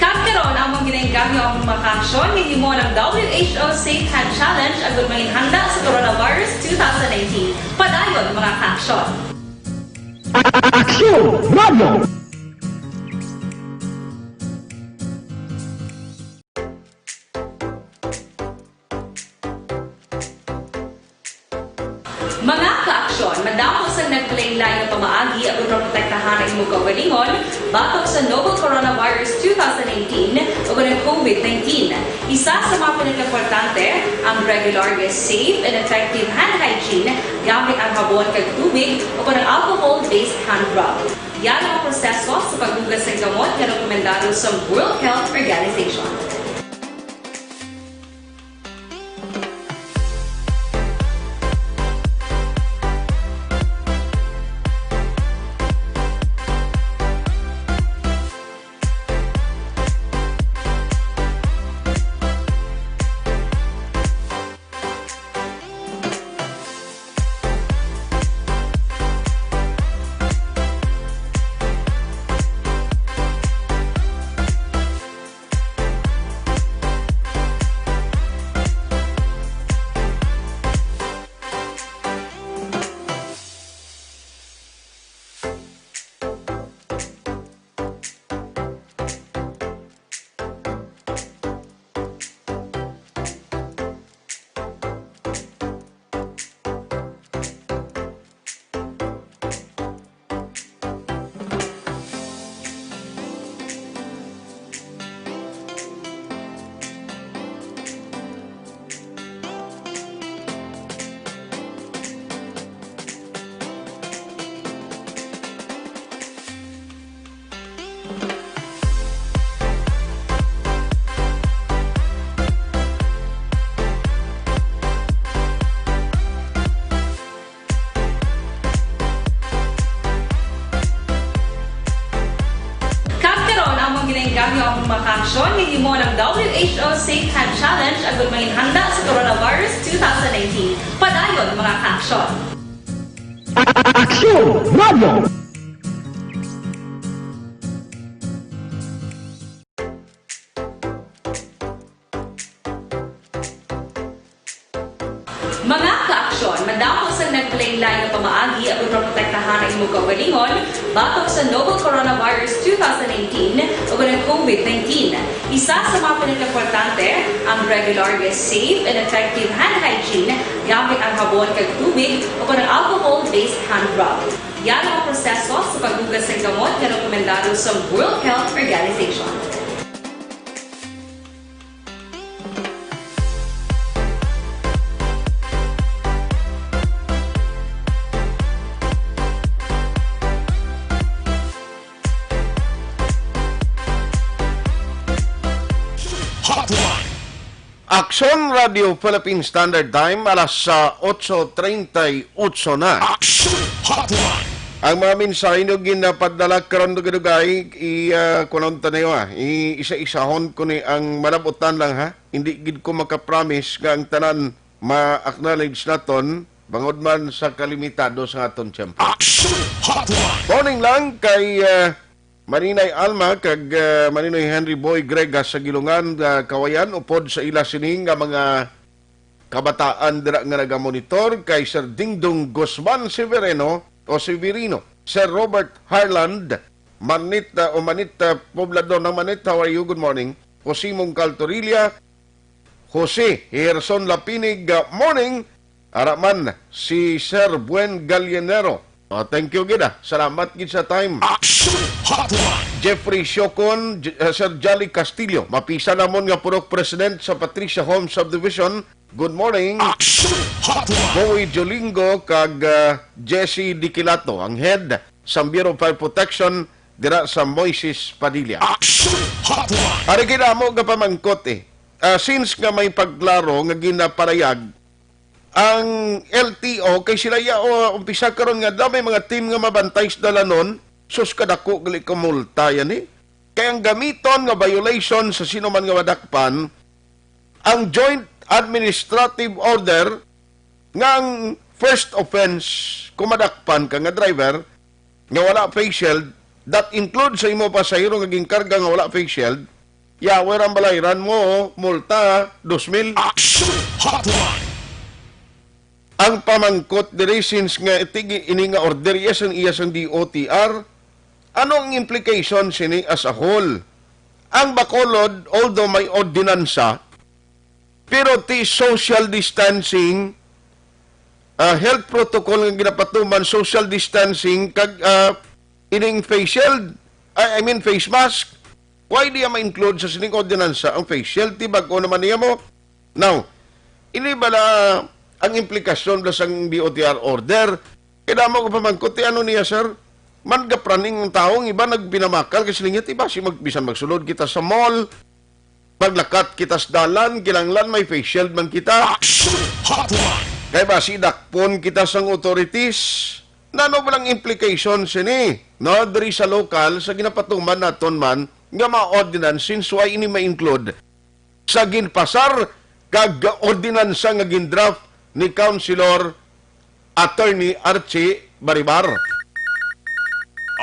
Kag karon, amon ginaengganyo ang mga kaaksyon nga himuon ang W H O Safe Hand Challenge agud manginhanda sa coronavirus two thousand nineteen. Padayon, mga kaaksyon. Aksyon Radio! Mga kaaksyon, madamo sang naglain-lain nga pamaagi agud maprotektahan ang imong kaugalingon batok sa novel coronavirus two thousand nineteen ug ang COVID nineteen. Isa sa mga pinakaimportante ang regular nga safe and effective hand hygiene gamit ang habon kag tubig o ang alcohol-based hand rub. Yari ang proseso sa paghugas sang gamot nga rekomendado sa World Health Organization. Ang mga kaaksyon, gihimo ng W H O Safe Hand Challenge agud manginhanda sa Coronavirus two thousand nineteen. Padayon, mga kaaksyon. Aksyon Radio! Mga kaaksyon, madamo sang naglain-lain nga pamaagi aron maprotektahan ang imong kaugalingon batok sa novel coronavirus two thousand nineteen o ang COVID nineteen. Isa sa mga pinakaimportante, ang regular nga safe and effective hand hygiene gamit ang habon kag tubig o ang alcohol-based hand rub. Yan ang proseso sa paghugas ng kamot nga rekomendado sa World Health Organization. Hotline. Aksyon Radio Philippine Standard Time, alas sa otso treinta y ocho na. Aksyon Hotline. Ang mga mensahe nyo ginapadala karon dugay-dugay, i, ah, kunon ta na yun, ah. I, isa-isahon ko ni ang malabutan lang, ha. Hindi gid ko makapromise nga ang tanan ma-acknowledge naton, bangod man sa kalimitado sa aton tiyempo. Aksyon Hotline. Morning lang kay, ah, Maninay Alma kag, ah, Maninoy Henry Boy Gregas sa Gilungan, ah, Kawayan, upod sa ila sini nga mga kabataan dira nga nagamonitor kay Sir Dingdong Guzman Severino o Severino, Sir Robert Harland, Manit, ah, o Manit, ah, Poblador ng Manit, how are you? Good morning. Jose Mongcal Torilla, Jose Gerson Lapinig, ah, morning. Ara man si Sir Buen Gallinero. Oh, thank you gid, ah. Salamat gid sa time. Action Hotline. Jeffrey Siocon, J-, ah, Sir Jolly Castillo, mapisa namon nga purok president sa Patricia Home Subdivision. Good morning. Action Hotline. Bowie Jolingo kag, ah, Jesse Diquilato, ang head sa Bureau of Fire Protection dira sa Moises Padilla. Action Hotline. Ari gid amo nga pamangkot, eh. Ah, since nga may pagklaro nga ginaparayag ang L T O, kay sila ya, o, umpisa karon nga daw may mga team nga mabantay sa dalanon, sus, kadako gali ka multa yan, eh. Kay ang gamiton nga violation sa sino man nga madakpan, ang joint administrative order nga ang first offense kung madakpan ka nga driver nga wala face shield, that includes sa imo pasahero nga ginkarga nga wala face shield, ya, wala ang balayran mo, multa, dos mil. Action Hotline. Ang pamangkot diri, since nga itigi ini nga order, yes, ang iya sang D O T R, ano ang implication sini as a whole? Ang Bacolod, although may ordinansa, pero ti social distancing, ah, health protocol nga ginapatuman, social distancing, kag, ah, ining face shield, I, I mean face mask, why diya ma-include sa sining ordinansa ang face shield? Ti bag-o naman niya mo. Now, ini bala ang implikasyon bala sang D O T R order? Kay damo ko pamangkot, ti ano niya, sir? Man gapraning ang tawo, ang iba nagpinamakal, kasi niya, ti basi mag-, bisan magsulod kita sa mall, maglakat kita sa dalan, kinahanglan may face shield man kita. Action Hotline. Kay basi dakpon kita sang authorities. Nano ba lang implication sini? No, diri sa lokal, sa ginapatuman naton man, nga mga ordinance, since why ini ma-include sa ginpasar kag ordinansa nga gindraft ni Councilor Attorney Archie Baribar.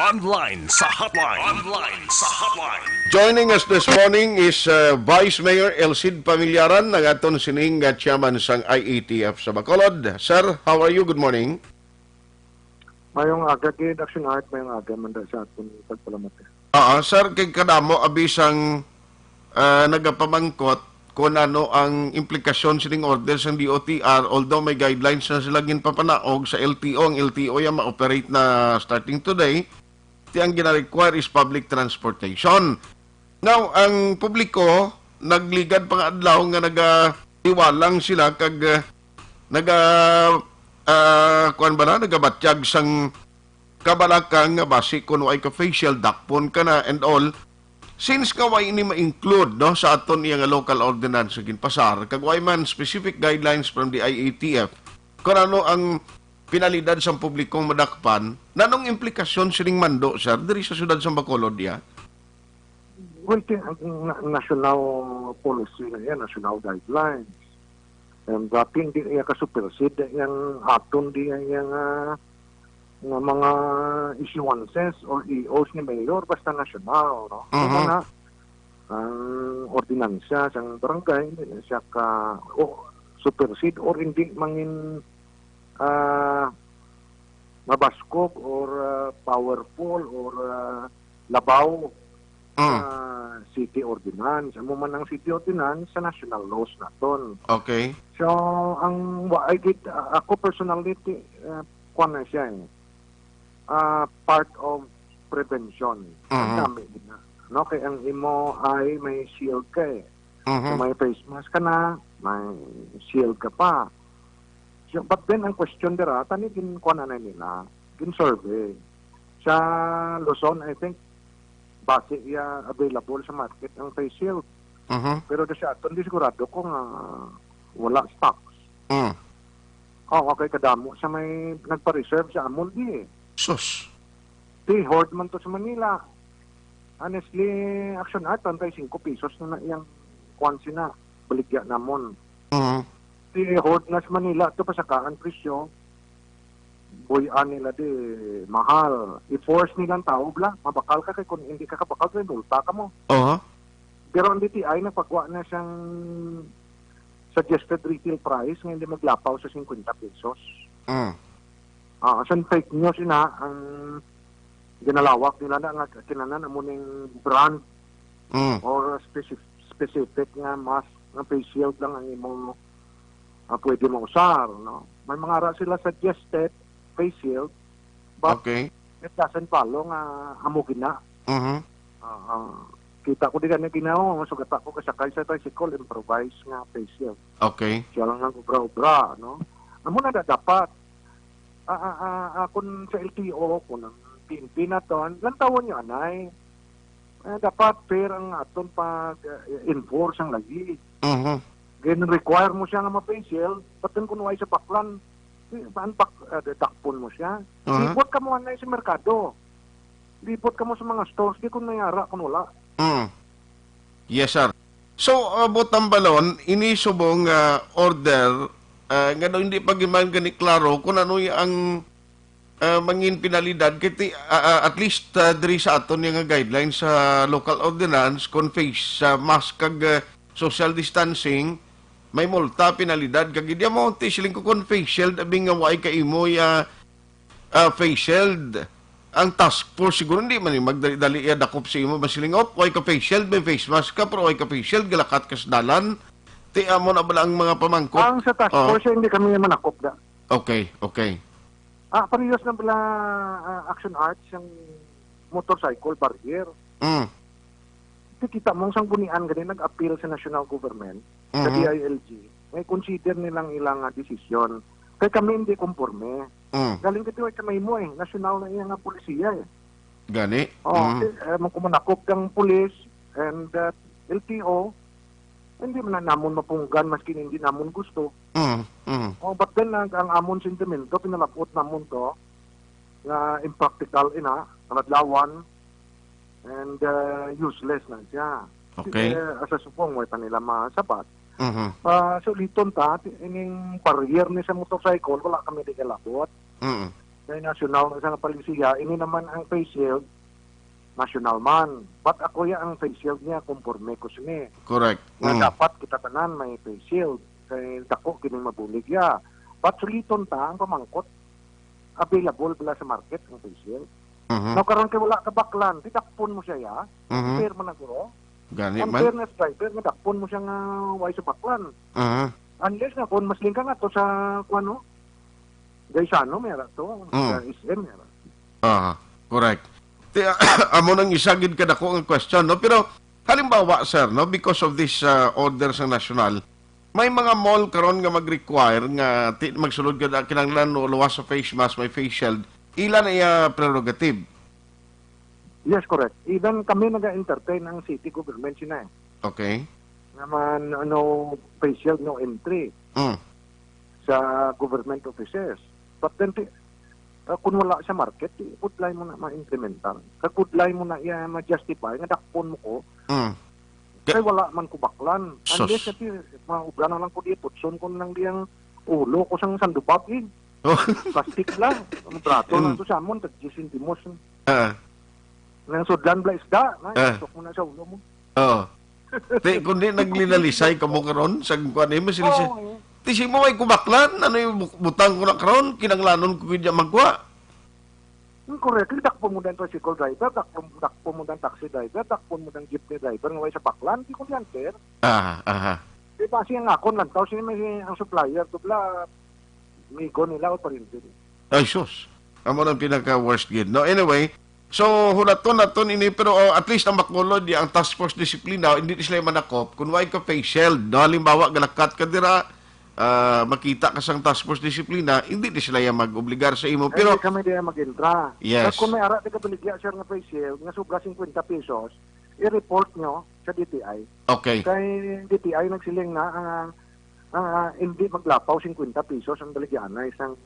Online sa hotline. Online sa hotline. Joining us this morning is, uh, Vice Mayor Elcid Pamillaran, ang aton sining, uh, chairman sang I A T F sa Bacolod. Sir, how are you? Good morning. Mayong aga gid, Action Heart, mayong aga man da sa aton pagpalamati. Oo, sir, kay kadamo abi sang, ah, nagapamangkot kung ano ang implikasyon sining order sang D O T R, although may guidelines na sila ginpapanaog sa L T O. Ang L T O yan ma-operate na starting today. Ti ang gina-require is public transportation. Now, ang publiko nagligad pa nga adlaw nga nagatiwalang sila kag, ah, naga, ah, kuwan ba na? Nagabatyag sang kabalaka nga basi kung way ka face shield, dakpon ka na and all. Since nga way ini ma-include, no, sa aton iya nga local ordinance nga ginpasar, kag way man specific guidelines from the I A T F kung ano ang pinalidad sang publikong madakpan, nanong implikasyon sining mando, sir, diri sa siyudad sang Bacolod, iya? Well, ti-, ang na-, national policy na yan, national guidelines. And dati hindi iya ka-supersede yang aton di yang, ah, nga mga issuances or E Os ni mayor, basta national, no? Mhm. Kaya na, ang ordinansya sang barangay, hindi na siya ka, o, supersede or hindi mangin, ah, mabaskog or, ah, powerful or, ah, labaw Mm. sa city ordinance. Amo man ang city ordinance sa national laws naton. Okay. So, ang wa-, I get, ah, ako personally, ti-, ah, kuwan na siya eh. Ah, part of prevention. Ang Mhm. dami din na. No? Kaya ang imo ay may shield ka eh. Mhm. Kung may face mask ka na, may shield ka pa. So, but then, ang question dira, tani gin-, kuwan na nila, gin-survey. Sa Luzon, I think, base iya available sa market ang face shield. Mhm. Pero di sa aton, di sigurado ko nga wala stocks. Mm. Oh, okay, kadamo sa may nagpa-reserve sa amon di eh. Sus. Di, hoard man to sa Manila. Honestly, Action Art, treinta y cinco pesos na na iyang kuwan sina, baligya namon. Mhm. Di, hoard na sa Manila, to pasakaan presyo. Buy-an nila di, mahal. I-force nila ang tao, bla. Mabakal ka kay kung hindi ka kabakal, may multa ka mo. Oho. Pero ang D T I nagpagwa na siyang suggested retail price nga hindi maglapaw sa fifty pesos. Mm. Ah, sa fake news ina ang ginalawak nila na nga kinanan amo ning brand Mm. or specific, specific nga mask nga face shield lang ang imo ah, pwede mausar, no? May mga ara sila suggested face shield, but Okay. it doesn't follow nga amo gina. Mhm. Ah, ah, kita ko di gani ginawa, masugata ko kasakay sa tricycle, improvise nga face shield. Okay. Siya lang ang obra-obra, no? Amo na da-, dapat. Ah, ah, ah, ah, kung sa L T O, kung ang P N P na to, lantawon nyo, anay. Eh, dapat fair ang aton pag, eh, enforce ang lagi. Mhm. Gin-require mo siya nga ma-face shield, but then kung wala sa baklan, di, saan pak-, eh, dakpon mo siya? Aha. Libot ka mo anay sa merkado. Libot ka mo sa mga stores, di kung may ara, kung wala. Mm. Yes, sir. So, uh, Butang Balon, ini subong, uh, order, uh, nga daw hindi pa giman gani klaro kung ano y-, ang, uh, mangin penalidad. Kay ti-, uh, uh, at least, uh, diri sa aton nga guidelines sa local ordinance, kung face, uh, mask kag, uh, social distancing, may multa, penalidad. Kag di mo, ti, siling ko, kung face shield, abi nga way ka imo, uh, ah, face shield. Ang task force siguro hindi man yung magdali-dali iya dakop sa imo, masiling, "Op, way ka face shield, may face mask ka, pero way ka face shield, galakat ka sa dalan." Ti, amo na bala ang mga pamangkot? Ang sa task Oh. force, hindi kami manakop da. Okay, okay. Ah, parehas na bala, ah, Action Arts, ang motorcycle barrier. Mm. Ti kita mo, ang sanggunian gani nag-appeal sa national government, sa Mhm. D I L G, may consider nilang ilang, ah, desisyon. Kay kami hindi konforme. Mm. Galing ka tiway sa may mo eh, nasyonal na iya nga polisiya eh. Gani? Oh, Mm. eh, eh, kung manakop kang pulis and, uh, L T O, hindi man na namon mapunggan maski hindi namon gusto. Mm, mm. Oh, but then, ang, ang amon sentimento, pinalabot namon to, nga impractical ina, panadlawan, and, uh, useless na siya. Okay. Eh, asa subong, way pa nila masabat. Mhm. Ah, suliton ta, ti-, ining barrier ni sa motorcycle, wala kami di kalabot. Mm. May national na sa palisiya, ini naman ang face shield, national man. But ako ya ang face shield niya, konforme ko sini. Correct. Nga Mm. dapat kita tanan may face shield. Kay dako kining mabulig ya. But suliton ta ang pamangkot. Available bala sa market ang face shield. Mhm. Now, karon kay wala ka baklan, di dakpon mo siya ya. Mhm. Fair man na guro. Gani Ang man. fairness driver, nga dakpon mo siya nga way sa baklan. Mhm. Unless nga kung mas lingka nga to sa, kuwan, no? Gaisano, may ara to. Mm. Sa S M, may ara. Ah, correct. Ti-, amo nang isa gid kadako nga question, no? Pero halimbawa, sir, no, because of this, uh, order sa national, may mga mall karon nga mag-require nga ti-, magsulod ka na kinahanglan no, luwas sa face mask, may face shield. Ila na iya prerogative. Yes, correct. Even kami naga-entertain ang city government sina eh. Okay. Naman, ano, face shield, no entry Mm. sa government offices. But then, ti-, Ah, kung wala sa market, di budlay mo na ma-implementar. Kag budlay mo na iya ma-justify nga dakpon mo ko, Mm. kay wala man ko baklan. Sus. Unless nga ti, maubra na lang ko di, putson ko lang di ang ulo ko sang sandubab, eh. Oh. Plastic lang. Ang trato Mm. lang to sa amon, tag diyes sentimos. Ah. Nang sudlan bala isda, na, Ah. isok mo na sa ulo mo. Oo. Ti, kundi naglinalisay ka mo karon sa kuan nimo, sila siya. Oo, eh. Ti, si mo ay kubaklan, ano yung bu-, butang ko na karon, kinanglanon ko gid magkuha. Hmm, correct. Dakpon mo din tricycle driver, dakpon, dakpon mo din taxi driver, dakpon mo din jeepney driver nga way sa baklan, di ko diyan, sir. Aha, aha. Di ba, siya nga akon lang tao, sino may ang supplier to bla, migo nila o pariente nila. Ay, sus. Amo nang pinaka-worst gid, no? Anyway, so, hulaton naton ini, pero, oh, at least ang Bacolod, di ang task force disiplina, hindi sila manakop kung why ka facial, no? Halimbawa, galakat ka dira, ah, makita ka sang task force disiplina, hindi di sila yang mag-obligar sa imo. Pero Hindi kami diya mag-intra. Yes. Kag kung may ara di ka baligya, sir, nga facial, nga sobra fifty pesos, i-report nyo sa D T I. Okay. Kay D T I nagsiling na, ang, ang, hindi maglapaw fifty pesos ang baligyaanay sang,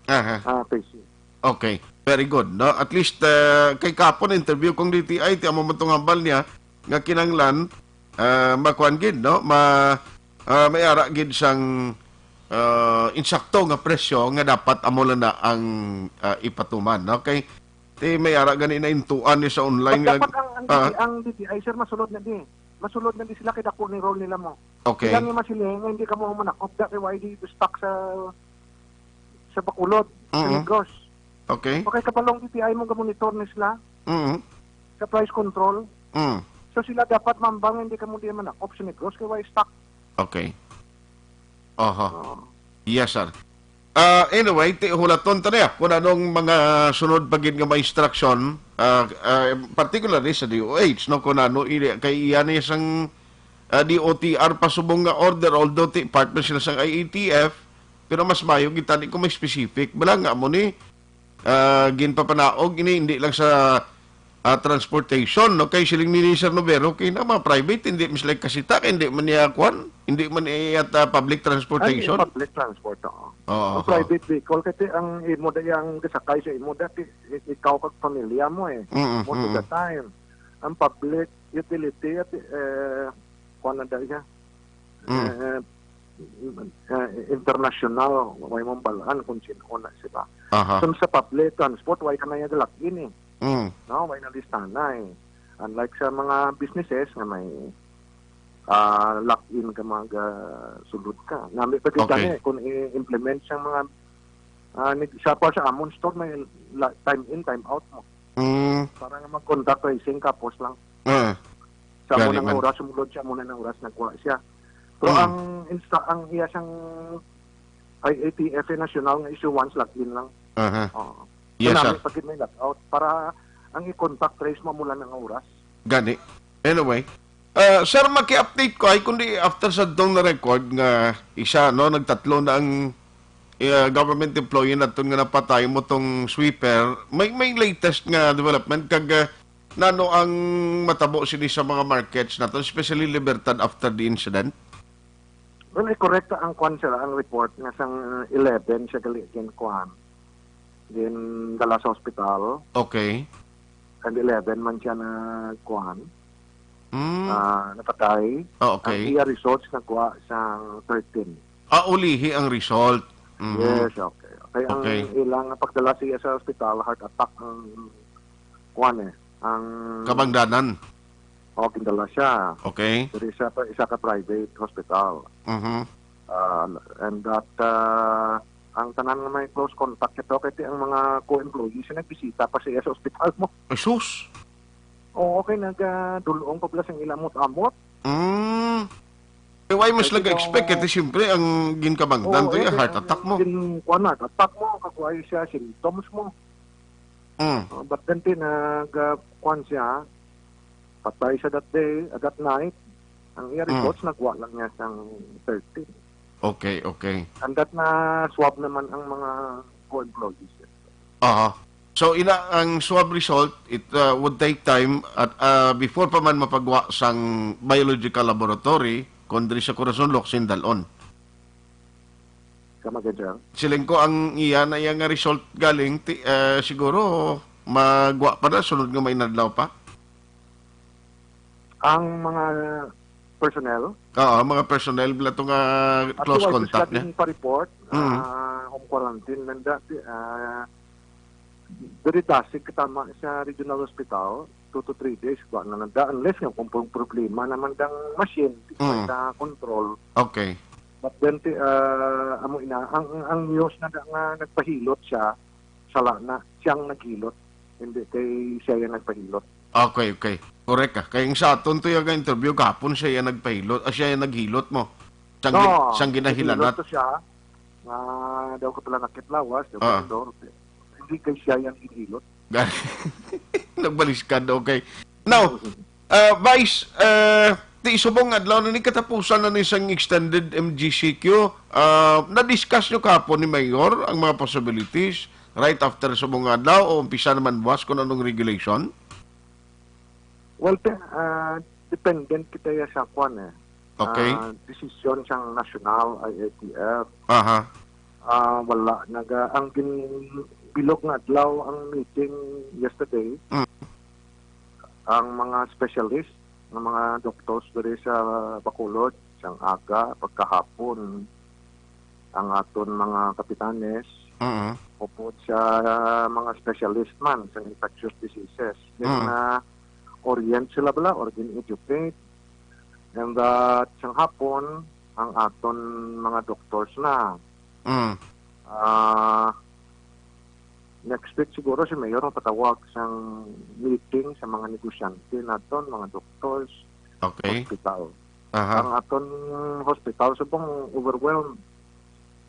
Aha. ah, facial. Okay. Very good, no? At least, ah, kay kapon interview kong D T I, ti amo man tong hambal niya, nga kinanglan, ah, makuan gid, no? Ma-, ah, may ara gid sang, ah, insakto nga presyo nga dapat amo lang na ang, ah, ipatuman, no? Kay, ti may ara gani na intuan ni sa online But nga dapat ang, ang, ah. D T I, ang D T I, sir, masulod na di. Masulod na di sila kay dako ni role nila mo. Okay. Sila ni masiling nga hindi ka mo manakop da kay why di stock sa, sa Bacolod, sa Mm-mm. Negros. Okay. Okay, kabalong D T I mo gamonitor ni sila Mm-mm. sa price control. Mm. So sila dapat mambang hindi ka mo di manakop sa Negros kay why stock. Okay. Aha. Oo. Yes, sir. Ah, anyway, ti hulaton ta niya kung anong mga sunod pa gid nga mga instruction, ah, ah, particularly sa D O H, no, kung ano ili kay iya ni sang, ah, D O T R pa subong nga order, although ti part man sila sang I A T F, pero mas mayo gid tani kung may specific. Bala nga mo ni, ah, ginpapanaog ini hindi lang sa, ah, transportation, no? Kay siling ni Sir Novero, kay na mga private, hindi man sila kasita, kay hindi man niya kwan, hindi man iya ta public Ay, transportation. Public transport, oo. Oo, Ang oo. private vehicle, kasi ang imo da yang gasakay sa imo dati, i-, ikaw kag pamilya mo eh. Mm, Most of mm. the time. Ang public utility, at, eh, kwan na da siya. Mm. Eh, eh, international, way mong balaan kung sino na sila. Aha. So, sa public transport, way ka na yung galak-in eh. Mm. No, way na listahan na eh. Unlike sa mga businesses nga may, ah, lock-in ka, mga sulod ka. Nami pa din Okay. kami, kung i-implement sa mga, ah, ni-, sa pa sa amon store, may la-, time in, time out mo. Mm. Para nga mag-contact tracing, kapos lang. Ah. Sa Gani amo nang man. oras, sumulod siya, amo nang oras, nagkuha siya. Pero Mm. ang insta-, ang iya siyang I A T F national nga issuance, lock-in lang. Aha. Oo. Yes, Kanami sir. pag may lock-out para ang i-contact trace mo mula ng oras. Gani. Anyway, ah, sir, maki-update ko ay kundi after sa dong na-record nga isa, no, nagtatlo na ang, eh, government employee naton nga napatay mo tong sweeper. May, may latest nga development kag, ah, nano ang matabo sini sa mga markets naton, especially Libertad after the incident? Well, ay correct ang kwan sila, ang report nga sang eleven siya gali gin kwan. Gin dala sa hospital. Okay. And eleven man siya na kwan. Mm. Ah, napatay. Oh, okay. Ang iya results nakuha sa thirteen. Ah, ulihi ang result. Mhm. Yes, okay. Kaya ang Okay. ilang pagdala siya sa hospital, heart attack ang kwan eh. Ang Kabangdanan. Oh, gindala siya. Okay. Pero isa pa, isa ka private hospital. Mhm. Ah, and that, ah, ang tanan nga may close contact nito, kay ang mga co-employees na nagbisita pa siya sa ospital mo. Ay, sus! Oo, kay nagdulong pa pala siyang ilamot-amot. Mm. Eh, why mas Kay nag-expect? ito Kasi siyempre, ang ginkabangdan Oo, to, eh, yung heart ang attack mo. gin-, kuwan, heart attack mo, kakuha siya, symptoms mo. Mm. Uh, but then, tin, nag, uh, kuwan siya, patay siya that day, uh, that night. Ang iya Mm. results, nagwa lang niya siyang thirteen. Okay, okay. And that na swab naman ang mga co-employees. Aha. So, ina, ang swab result, it, uh, would take time at, uh, before pa man mapagwa sang biological laboratory, kung diri sa Corazon, Locsin, Dalon. Come again, sir? Siling ko, ang iya na iya nga result galing, ti-, eh, siguro magwa pa na sunod nga may inadlaw pa. Ang mga personnel? Oo, mga personnel bala to nga close contact niya. Actually, pa-report, Mm. ah, home quarantine lang dati, ah, diri Dasig katama sa regional hospital, two to three days, wa na nanda, unless nga kung pong problema naman dang machine, di pa Mm. sa control. Okay. But then, ti-, ah, amo ina, ang, ang news na, na nga nagpahilot siya, sala na, siyang naghilot. Hindi kay siya yung nagpahilot. Okay, okay. Correct ka. Kay ang sa aton to yung interview, kahapon siya yung nagpahilot, ah, siya yung naghilot mo. Siyang gin-, No, siyang ginahilanat. Naghilot to siya. Nga daw ko pala nakit lawas, daw Ah. ko Hindi kay siya yung ginhilot. Nagbaliskad, okay. Now, uh, Vice, uh, ti subong adlaw na ni katapusan na ni sang extended M G C Q, uh, na-discuss nyo kahapon ni Mayor ang mga possibilities right after subong adlaw o umpisa naman buwas kung anong regulation? Well, pe-, ah, dependent kita ya sa kwan eh. Okay. Ah, desisyon sang national I A T F. Aha. Ah, wala. Naga, ang gin-, bilog nga adlaw ang meeting yesterday. Mm. Ang mga specialist, ang mga doctors diri sa Bacolod, sang aga, pagkahapon, ang aton mga kapitanes, Mm. upod sa mga specialist man sa infectious diseases. May Mm. mga orient sila bala or gin-educate. And that sang hapon, ang aton mga doctors na. Mm. Ah, next week siguro si Mayor magpatawag sang meeting sa mga negosyante naton, mga doctors, Okay. hospital. Aha. Ang aton hospital subong overwhelmed.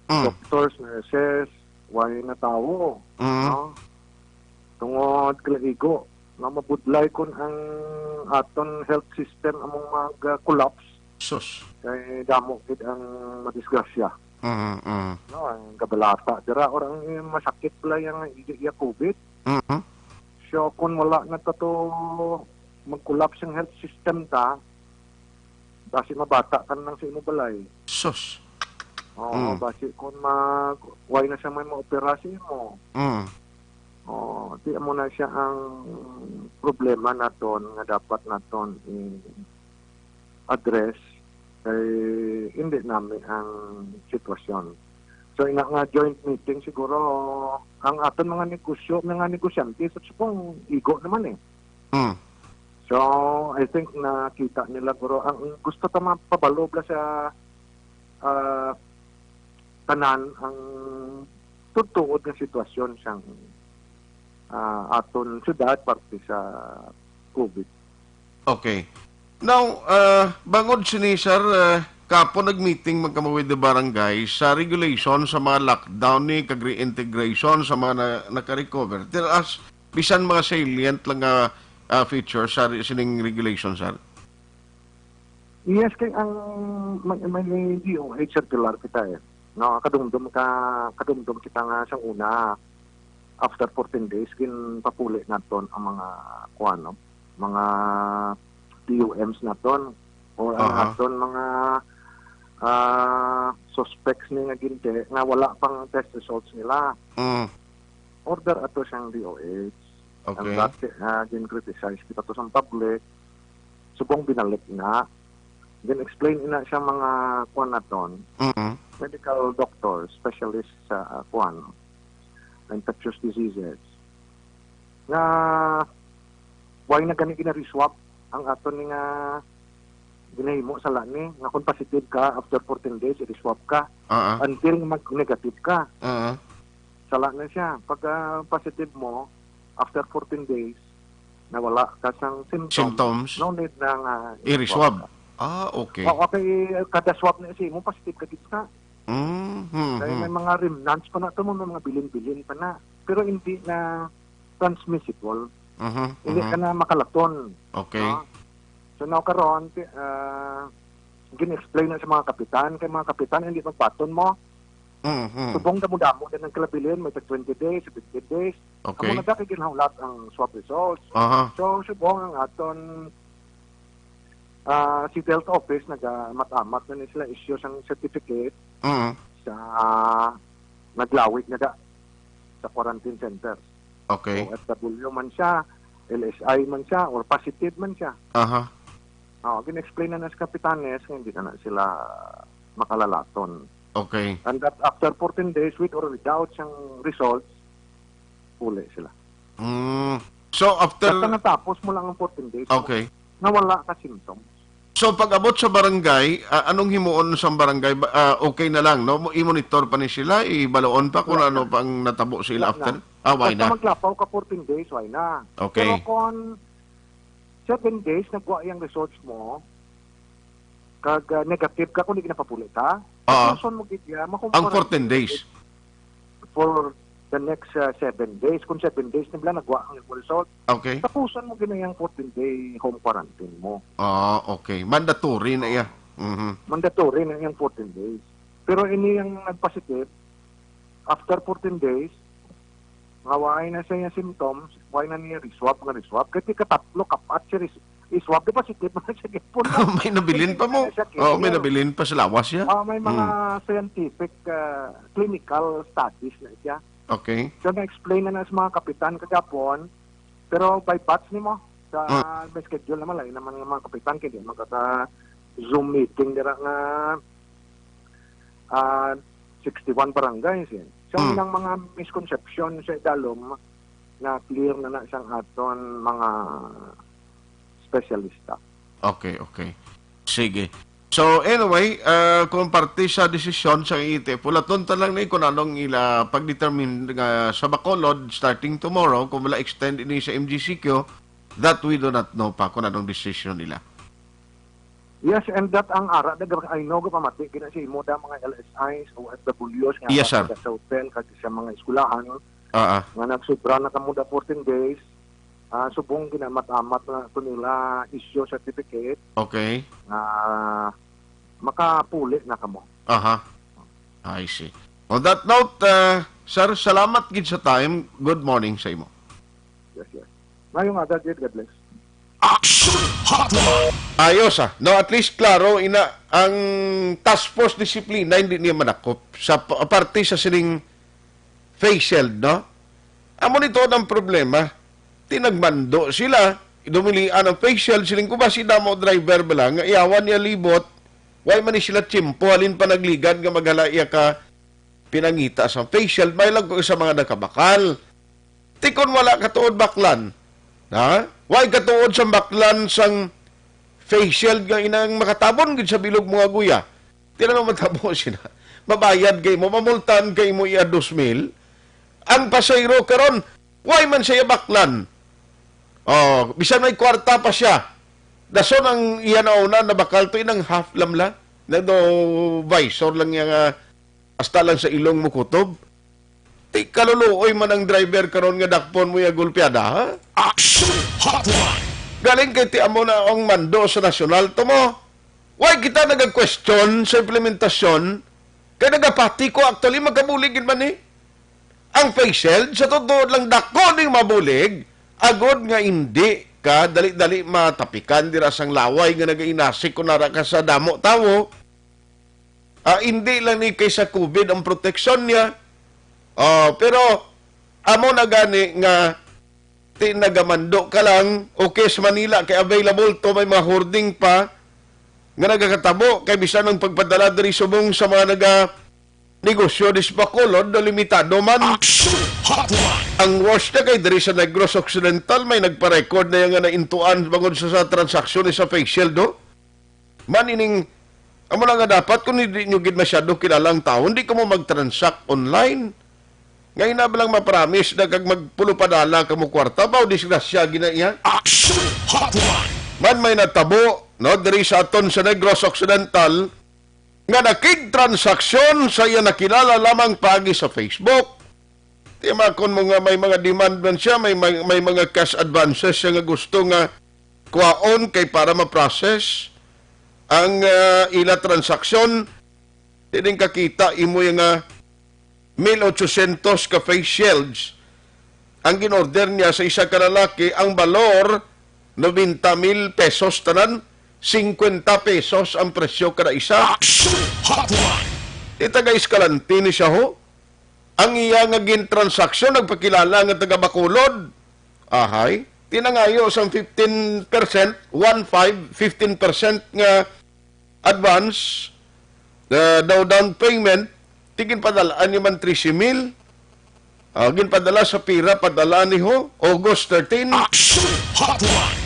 Mm. Doctors, nurses, way na tawo, Mm. no? Tungod kay igo nga mabudlay kon ang aton health system among mag-collapse. Sus. Kay damo gid ang madisgrasya. Mm, mm. No, ang kabalata dira or ang masakit pala yang iya COVID. Mhm. So, kung wala na ta to mag-collapse ang health system ta, basi mabata ka na lang sa imo balay. Sus. Oo, Mm. basi kung mag-, way na siya may maopera sa imo. Mm. Oo, di amo na siya ang problema naton nga dapat naton i-address kay hindi nami ang sitwasyon. So, ina nga joint meeting siguro ang aton mga negosyo, mga negosyante, so, subong igo naman eh. Mm. So, I think nakita nila, guro, ang gusto ta mapabalo bala sa, ah, tanan ang tutuod nga sitwasyon sang, ah, aton syudad parte sa COVID. Okay. Now, ah, bangod sini, sir, ah, kapo nag-meeting man kamo with the barangay sa regulation sa mga lockdown ni kag reintegration sa mga na-, naka-recover. Tell us, bisan mga salient lang nga, ah, feature sa re-, sining regulation, sir? Yes, kay ang may, may D O H circular kita eh. No, kadumdum ka, kadumdum kita nga sang una, after fourteen days, ginpapuli naton ang mga, kuwan, no? Mga T U Ms naton or ang Aha. aton mga, ah, suspects ni nga ginti nga wala pang test results nila. Mm. Order ato siyang D O H. Ang Okay. dati, ah, gin-criticize kita to sa public. Subong binalik na. Gin-explain ina siya mga kuwan naton, Mm. medical doctor, specialist sa, ah, kuwan, infectious diseases. Nga, why na gani gina-reswab ang aton ni nga ginahimo sa lani, nga kung positive ka, after fourteen days, i-reswab ka, Ah, ah. until mag-negative ka. Ah, ah. Sala na siya. Pag, ah, positive mo, after fourteen days, nawala ka sang symptoms, Symptoms? no need na nga I-reswab. i-reswab ka. Ah, okay. Oo, kay kada swab na sa imo, positive ka gid sa. Mm, hmm, Kaya hmm. may mga remnants pa na to, may mga bilin-bilin pa na. Pero hindi na transmissible. Mhm, Hindi mhm. ka na makalaton. Okay. No? So now karon, ti-, ah, gin-explain na sa mga kapitan, kay mga kapitan, hindi magbaton mo. Mhm. Subong damo-damo din ang kalabilin, may tag twenty days, fifteen days. Okay. Amo na da kay ginhulat ang swab results. Aha. So, subong ang aton, ah, City Health Office, nagamat-amat na ni sila issue sang certificate. Mhm. sa naglawi na da sa quarantine centers. Okay. O F W man siya, L S I man siya, or positive man siya. Aha. Oh, gin-explain na na sa kapitanes nga hindi na, na sila makalalaton. Okay. And that after fourteen days, with or without siyang results, uli sila. Mm. So, after Basta natapos mo lang ang fourteen days, Okay. nawala ka symptoms. So, pag-abot sa barangay, ah, anong himuon sa barangay? Ba, ah, okay na lang, no? Mo-, i-monitor pa ni sila, ibaloon pa kung Wala ano na. pang natabo sa ila Wala after? na. Ah, why Basta na? maglapaw ka fourteen days, why na? Okay. Pero kung seven days, nagwa yung results mo, kag, ah, negative ka kung di ginapapuli ka, Ah. tapuson mo gid ya, makumpara Ang fourteen days. for the next, ah, seven days. Kung seven days na bala nagwa ang imong result, Okay. tapusan mo gid na yung fourteen-day home quarantine mo. Ah, okay. Mandatory na iya. Mhm. Mandatory na yung fourteen days. Pero ini yung nagpositive, after fourteen days, nga wala na siya symptoms, wala na niya riswab nga riswab. Kaya katatlo, kapat siya ris-, iswab, di ba, positive na siya gihapon? May nabilin pa mo. Siya, Oh, may kaya nabilin pa sa lawas siya. Ah, may mga Hmm. scientific, ah, clinical studies na siya. Okay. So, na-explain na na sa mga kapitan kagapon, pero by batch nimo, sa Ah. may schedule naman, lain naman nga mga kapitan, kaya di magkaka-Zoom meeting dira nga, ah, sixty-one barangays, eh. So, Hmm. ang mga misconception sa idalom na clear na na sang aton mga espesyalista. Okay, okay. Sige. So, anyway, ah, kung parte sa desisyon sa E T F, pulaton ta lang ni kung anong ila pag-determine nga sa Bacolod, starting tomorrow, kung wala extend ini sa M G C Q, that we do not know pa kung anong decision nila. Yes, and that ang ara, daga, I know, gapamati gina sa imo da mga L S Is, O F Ws nga Yes, sir. sa hotel, kag sa mga eskwelahan, Ah, ah. nga nagsubra na kamo da fourteen days, ah, subong ginamat-amat na to nila issue certificate Okay. nga makapuli na kamo. Aha. I see. On that note, ah, sir, salamat gid sa time. Good morning sa imo. Yes, yes. Ngayong aga, Jed, God bless. Action Hotline. Ayos, ah. No, at least klaro ina ang task force disiplina, hindi niya manakop sa pa-, parte sa sining face shield, no? Amo nito ang problema. Tinagmando sila, dumilian ang face shield, siling ko ba si damo driver bala nga iyawan niya libot, way man ni sila tiyempo, halin pa nagligad nga maghalaya ka pinangita sa face shield, may lang ko sa mga nakabakal. Ti kon wala katuod baklan, ha? Way katuod sa baklan sang face shield nga inang makatabon gid sa bilog mga guya. Ti ano matabo sila? Mabayad kay mo, mamultan kay mo iya dos mil. Ang pasahero karon, way man siya baklan. Oh, bisan may kwarta pa siya. Dason ang iya nauna nabakal to inang half lamla. Nagdo visor lang niya nga hasta lang sa ilong mo kutob. Ti kaluluoy man ang driver karon nga dakpon mo ya gulpiada, ha? Action Hotline. Galing kay ti amo na ang mando sa nasyonal to mo. Why kita nagag-question sa implementasyon? Kay nagapati ko, actually, magkabulig gid man ni. Ang face shield, sa totoo lang, dako ning mabulig, agod nga hindi ka dali-dali matapikan dira sang laway nga nagainasik kung nara ka sa damo tawo. Ah, hindi lang ni kay sa covid ang proteksyon niya. Ah, pero amo na gani nga ti nagamando ka lang, okay, sa Manila kay available to, may mga hoarding pa nga nagakatabo kay bisan ang pagpadala diri subong sa mga naga negosyo dis Bacolod, no, limitado man. Action Hotline. Ang worst na kay diri sa Negros Occidental, may nagpa-record na nga naintuan bangod sa, sa transaksyon sa face shield, no? Man ining, amo na nga dapat kung hindi nyo gid masyado kilala ang tao, hindi ka mo mag-transact online. Ngayon na ba lang ma-promise na kag magpulo-padala ka mo kwarta ba o disgrasya gina iya? Action Hotline. Man may natabo, no, diri sa aton sa Negros Occidental, nga nakigtransaksyon sa iya nakilala lamang paagi sa Facebook. Timakon mo nga may mga demand man siya, may, may, may mga cash advances siya nga gusto nga kuhaon kay para ma-process ang, ah, ila transaksyon. Tining kakita, imo yung, ah, mil ochocientos ka face shields ang ginorder niya sa isa ka lalaki, ang balor, nobenta mil pesos tanan, singkwenta pesos ang presyo kada isa. Action Hotline. Di taga Escalante ni siya, ho. Ang iya nga gintransaksyon, nagpakilala nga taga Bacolod. Ahay, tinangayo sang fifteen percent, one five, fifteen percent nga advance, uh, daw down payment, ti ginpadala niya man trese mil. Ah, ginpadala sa pira, padala ni ho, August thirteen. Action Hotline!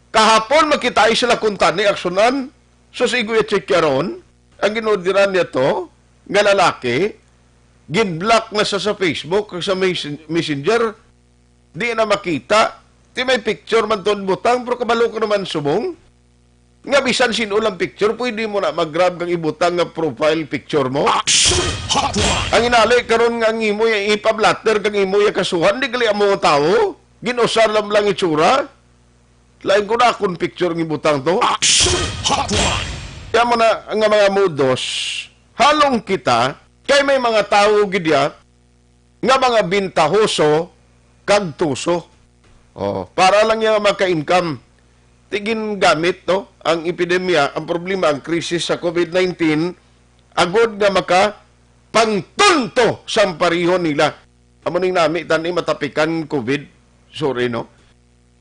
Kahapon, makita sila kung tani aksyonan. So, si Kuya Chicharon, ang ginorderan niya to, nga lalaki, gin-block na sa, sa Facebook, sa mes-, Messenger, di na makita. Ti may picture man to butang, pero kabalo ka naman subong. Nga bisan sin-o lang picture, pwede mo na mag-grab kag ibutang nga profile picture mo. Action Hotline! Ang inali karon nga ang imo, ipa-blotter kag imo ya kasuhan, di gali amo nga tawo. Gin-usar lang lang itsura. Lain ko na akong picture nga ibutang to. Action Hotline! Kaya mo na nga mga mudos, halong kita, kay may mga tawo gid ya, nga mga bintahoso kag tuso. Oh, para lang niya maka-income. Ti gingamit, no, ang epidemya, ang problema, ang krisis sa covid nineteen, agod nga maka pangtunto sang pareho nila. Amo ning nami tani matapikan covid. Sorry, no?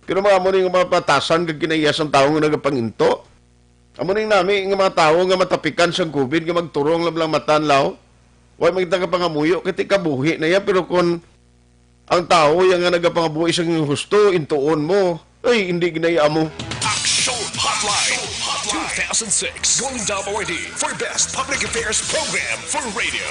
Pero mga amo ning mga patasan kag kinaiya sang tawo nga nagapanginto. Amo ning nami nga mga tawo nga matapikan sang covid nga magturong lang lang matanlaw. Wa may nagapangamuyo kay ti kabuhi na yan, pero kon ang tawo yan nga nagapangabuhi sang husto, intuon mo, ay, hindi ginaya mo. Action Hotline two thousand six Golden Dome Awardee for Best Public Affairs Program for Radio.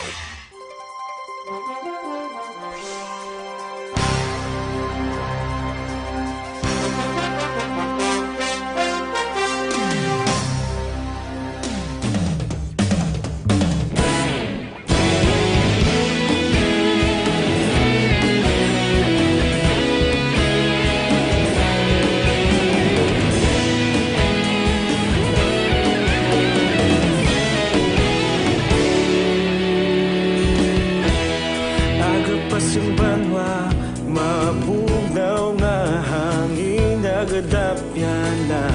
Aga pa sing banwa, mabugnaw nga hangin nagadapyan na.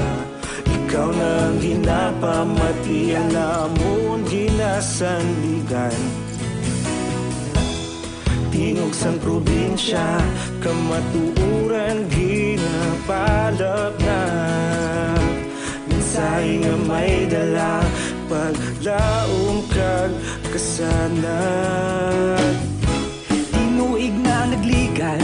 Ikaw na ang ginapamati, ang amon ginasandigan. Tingog sang probinsya, kamatuoran ginapalapnat. Mensahe nga may dala, paglaom kag kasanag. Tinuig na nagligan,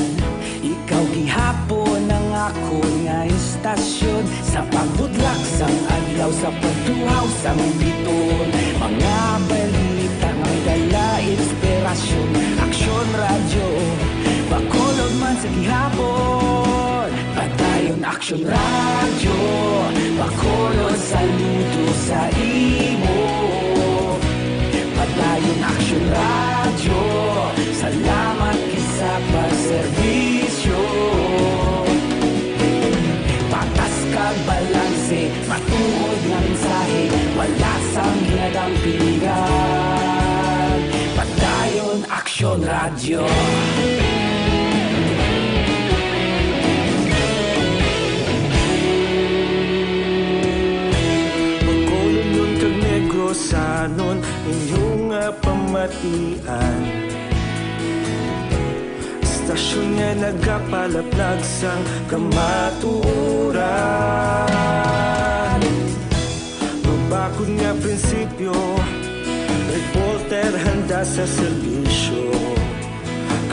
ikaw gihapon ang akon nga istasyon. Sa pagbutlak sang adlaw, sa pagtuhaw sang biton, mga balita nga may dala inspirasyon. Aksyon Radyo, Bacolod man sa gihapon. Padayon Aksyon Radyo, Bacolod, saludo sa imo. Padayon Aksyon Radyo, salamat gid sa pagserbisyo. Patas kag balanse, matuod nga mensahe, wala sang ginadampingan. Padayon Aksyon Radyo. Bacolodnon kag Negrosanon, inyo nga pamatian. Istasyon nga nagapalaplag sang kamatuoran. Mabakod nga prinsipyo, reporter handa sa serbisyo.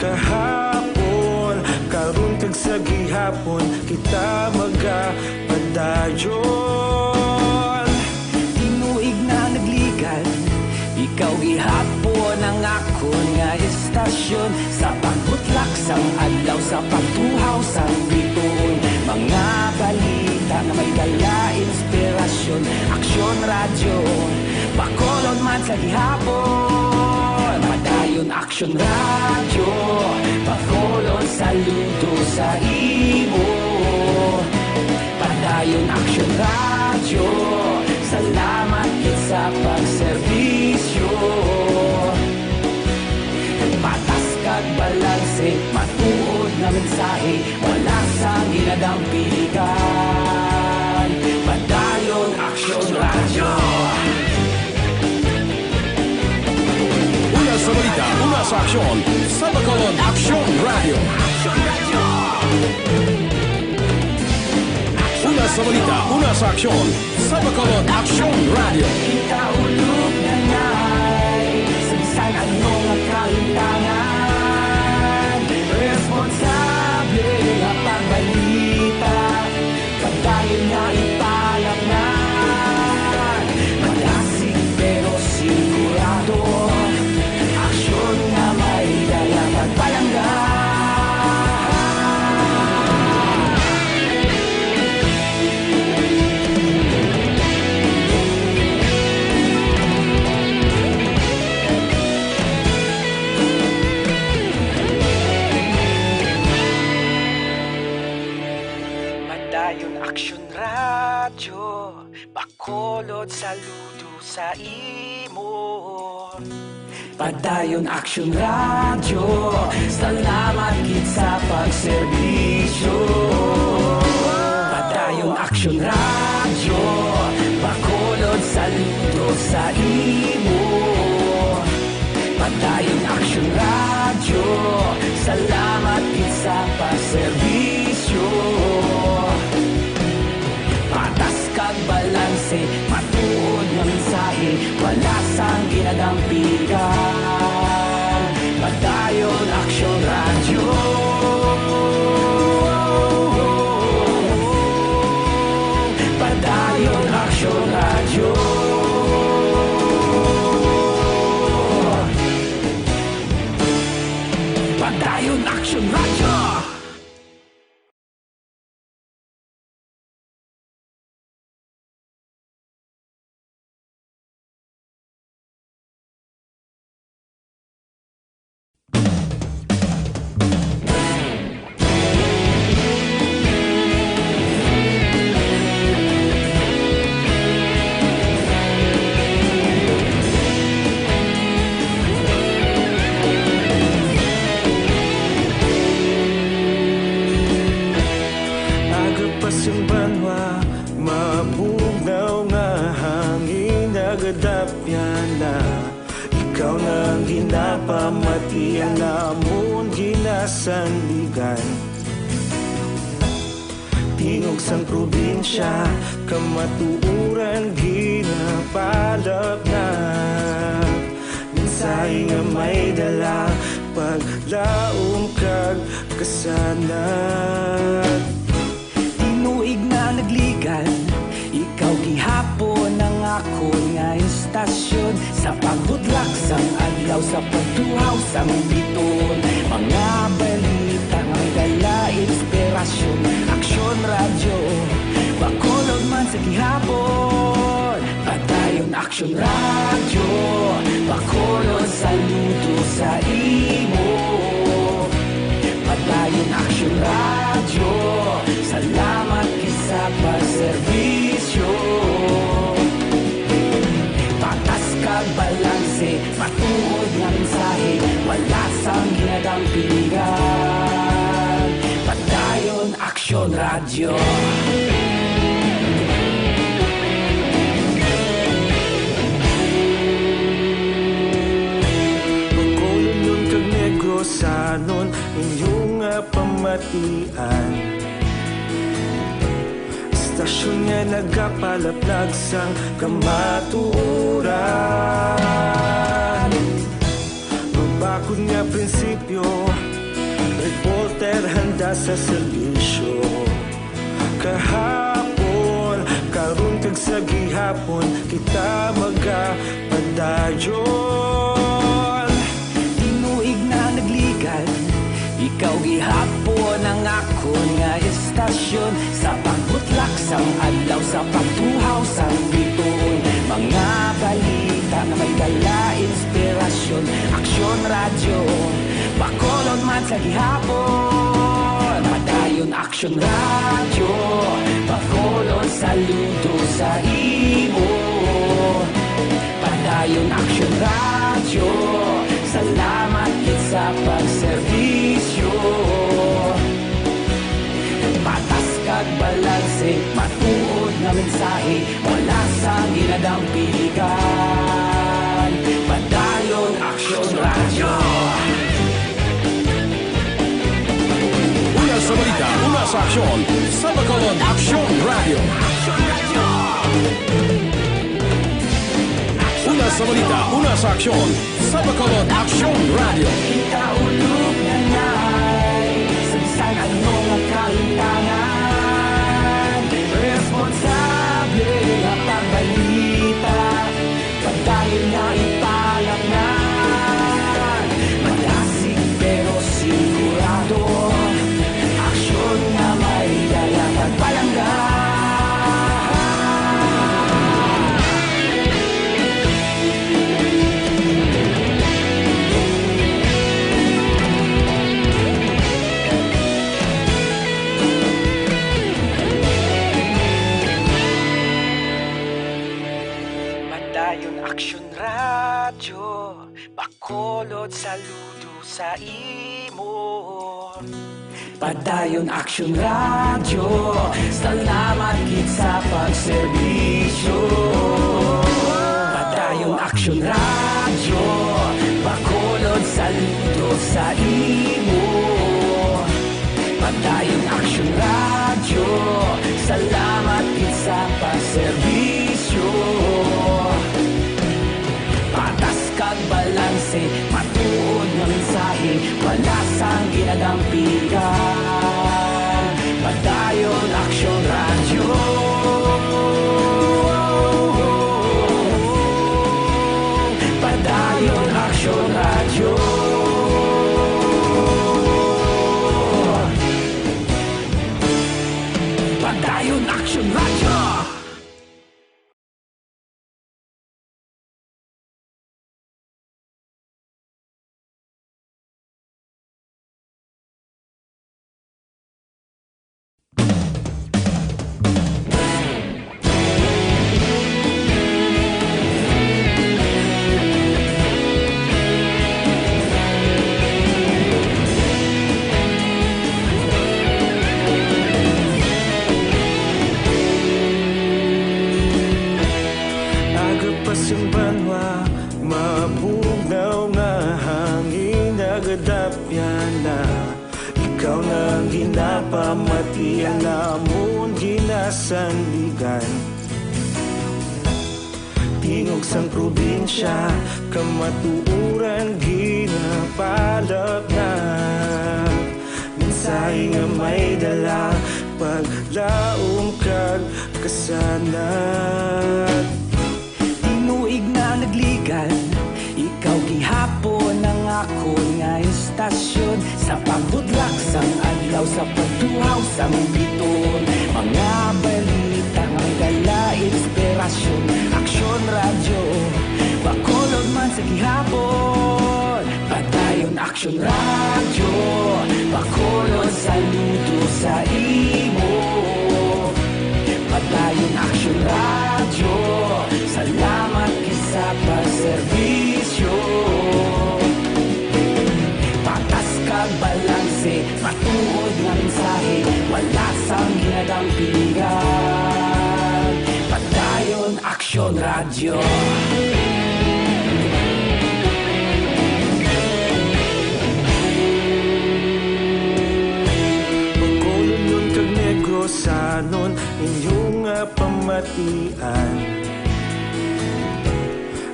Kahapon, karon kag sa gihapon, kita magapadayon. Tinuig na nagligan, ikaw gihapon ang akon nga istasyon. Sa pagbutlak sang adlaw, sa pagtuhaw sang bituon, mga balita nga may dala inspirasyon. Aksyon Radyo, Bacolod man sa gihapon. Padayon Aksyon Radyo, Bacolod, saludo sa imo. Padayon Aksyon Radyo, salamat gid sa pagserbisyo. Patas kag balanse, matuod nga mensahe, wala sang ginadampingan. Padayon Aksyon Radyo. Balita, una sa aksyon, sa Bacolod Aksyon Radio. Una sa balita, una sa aksyon, sa Bacolod Aksyon Radio. Kita ulog na ngay, sa bisan ano nga kalimtangan, responsable nga pagbalita. Padayon nga ipalapnan, malasig pero sigurado. Aksyon nga may dala pagpalangga. Padayon Aksyon Radyo, Bacolod, saludo sa imo. Padayon Aksyon Radyo, salamat gid sa pagserbisyo. Padayon Aksyon Radyo, Bacolod, saludo sa imo. Padayon Aksyon Radyo, salamat gid sa pagserbisyo. Patas kag balanse, matuod nga mensahe, wala sang ginadampigan. Padayon Aksyon Radyo. Padayon Aksyon Radyo. Padayon Aksyon Radyo. Aga pa sang banwa, mabugnaw nga hangin, nagadapyan na. Ikaw na ang ginapamati, ang amon ginasandigan. Tingog sang probinsya, kamatuoran ginapalapnap. Mensahe nga may dala, paglaom kag kasanag. Tinuig na nagligan, ikaw gihapon ang akon nga istasyon. Sa pagbutlak sang adlaw, sa pagtuhaw sang biton, mga balita nga may dala inspirasyon. Aksyon Radyo, Bacolod man sa gihapon. Padayon Aksyon Radyo, Bacolod, saludo sa imo. Padayon Aksyon Radyo, salamat gid sa pagserbisyo. Patas kag balanse, matuod nga mensahe, wala sang ginadampigan. Padayon Aksyon Radyo. Bacolodnon kag Negrosanon, inyo nga pamatian. Istasyon nga nagapalaplag sang kamatuoran. Mabakod nga prinsipyo, reporter handa sa serbisyo. Kahapon, karon kag sa gihapon, kita magapadayon. Tinuig na nagligan, ikaw gihapon ang akon nga istasyon. Sa pagbutlak sang adlaw, sa pagtuhaw sang bituon, mga balita nga may dala inspirasyon. Aksyon Radyo, Bacolod man sa gihapon. Padayon Aksyon Radyo, Bacolod, saludo sa imo. Padayon Aksyon Radyo, salamat gid sa pagserbisyo. Patas kag balanse, matuod nga mensahe, wala sang ginadampigan. Padayon Aksyon Radyo. Aksyon sa Bacolod Aksyon Radio. Una sa balita, una sa aksyon sa Bacolod Aksyon Radio. Ikaulog na ngay sa bisan ano nga kalimtangan. Responsable nga pagbalita, padayon nga ipalatnan. Malasig pero sigurado, aksyon nga may dala kag palangga. Padayon Aksyon Radyo, Bacolod, saludo sa imo. Padayon Aksyon Radyo, salamat gid sa pagserbisyo. Padayon Aksyon Radyo, Bacolod, saludo sa imo. Padayon Aksyon Radyo, salamat gid sa pagserbisyo. Patas kag balanse, matuod nga mensahe, wala sang ginadampigan. Padayon Aksyon Radyo. Padayon Aksyon Radyo. Padayon Aksyon Radyo. Aga pa sing banwa, mabugnaw nga hangin, nagadapyan na. Ikaw na ang ginapamatian namon ginasandigan. Tingog sang probinsya, kamatuoran ginapalapnap. Mensahe nga may dala, paglaom kag kasanag. Tinuig na nagligan, ikaw gihapon ang akon nga istasyon. Sa pagbutlak sang adlaw, sa pagtuhaw sang bituon, mga balita nga may dala inspirasyon. Aksyon Radyo, Bacolod man sa gihapon. Padayon Aksyon Radyo, Bacolod, saludo sa imo. Padayon Aksyon Radyo, salamat gid sa pagserbisyo. Patas kag balanse, matuod nga mensahe, wala sang ginadampigan. Padayon Aksyon Radyo. Bacolodnon kag Negrosanon, inyo nga pamatian.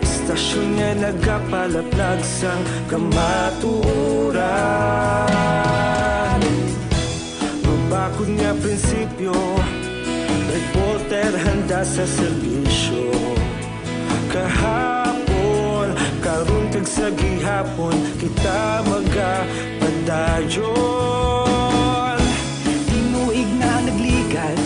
Istasyon nga nagapalaplag sang kamatuoran. Mabakod nga prinsipyo, reporter handa sa serbisyo. Kahapon, karon kag sa gihapon, kita magapadayon. Tinuig na nagligan,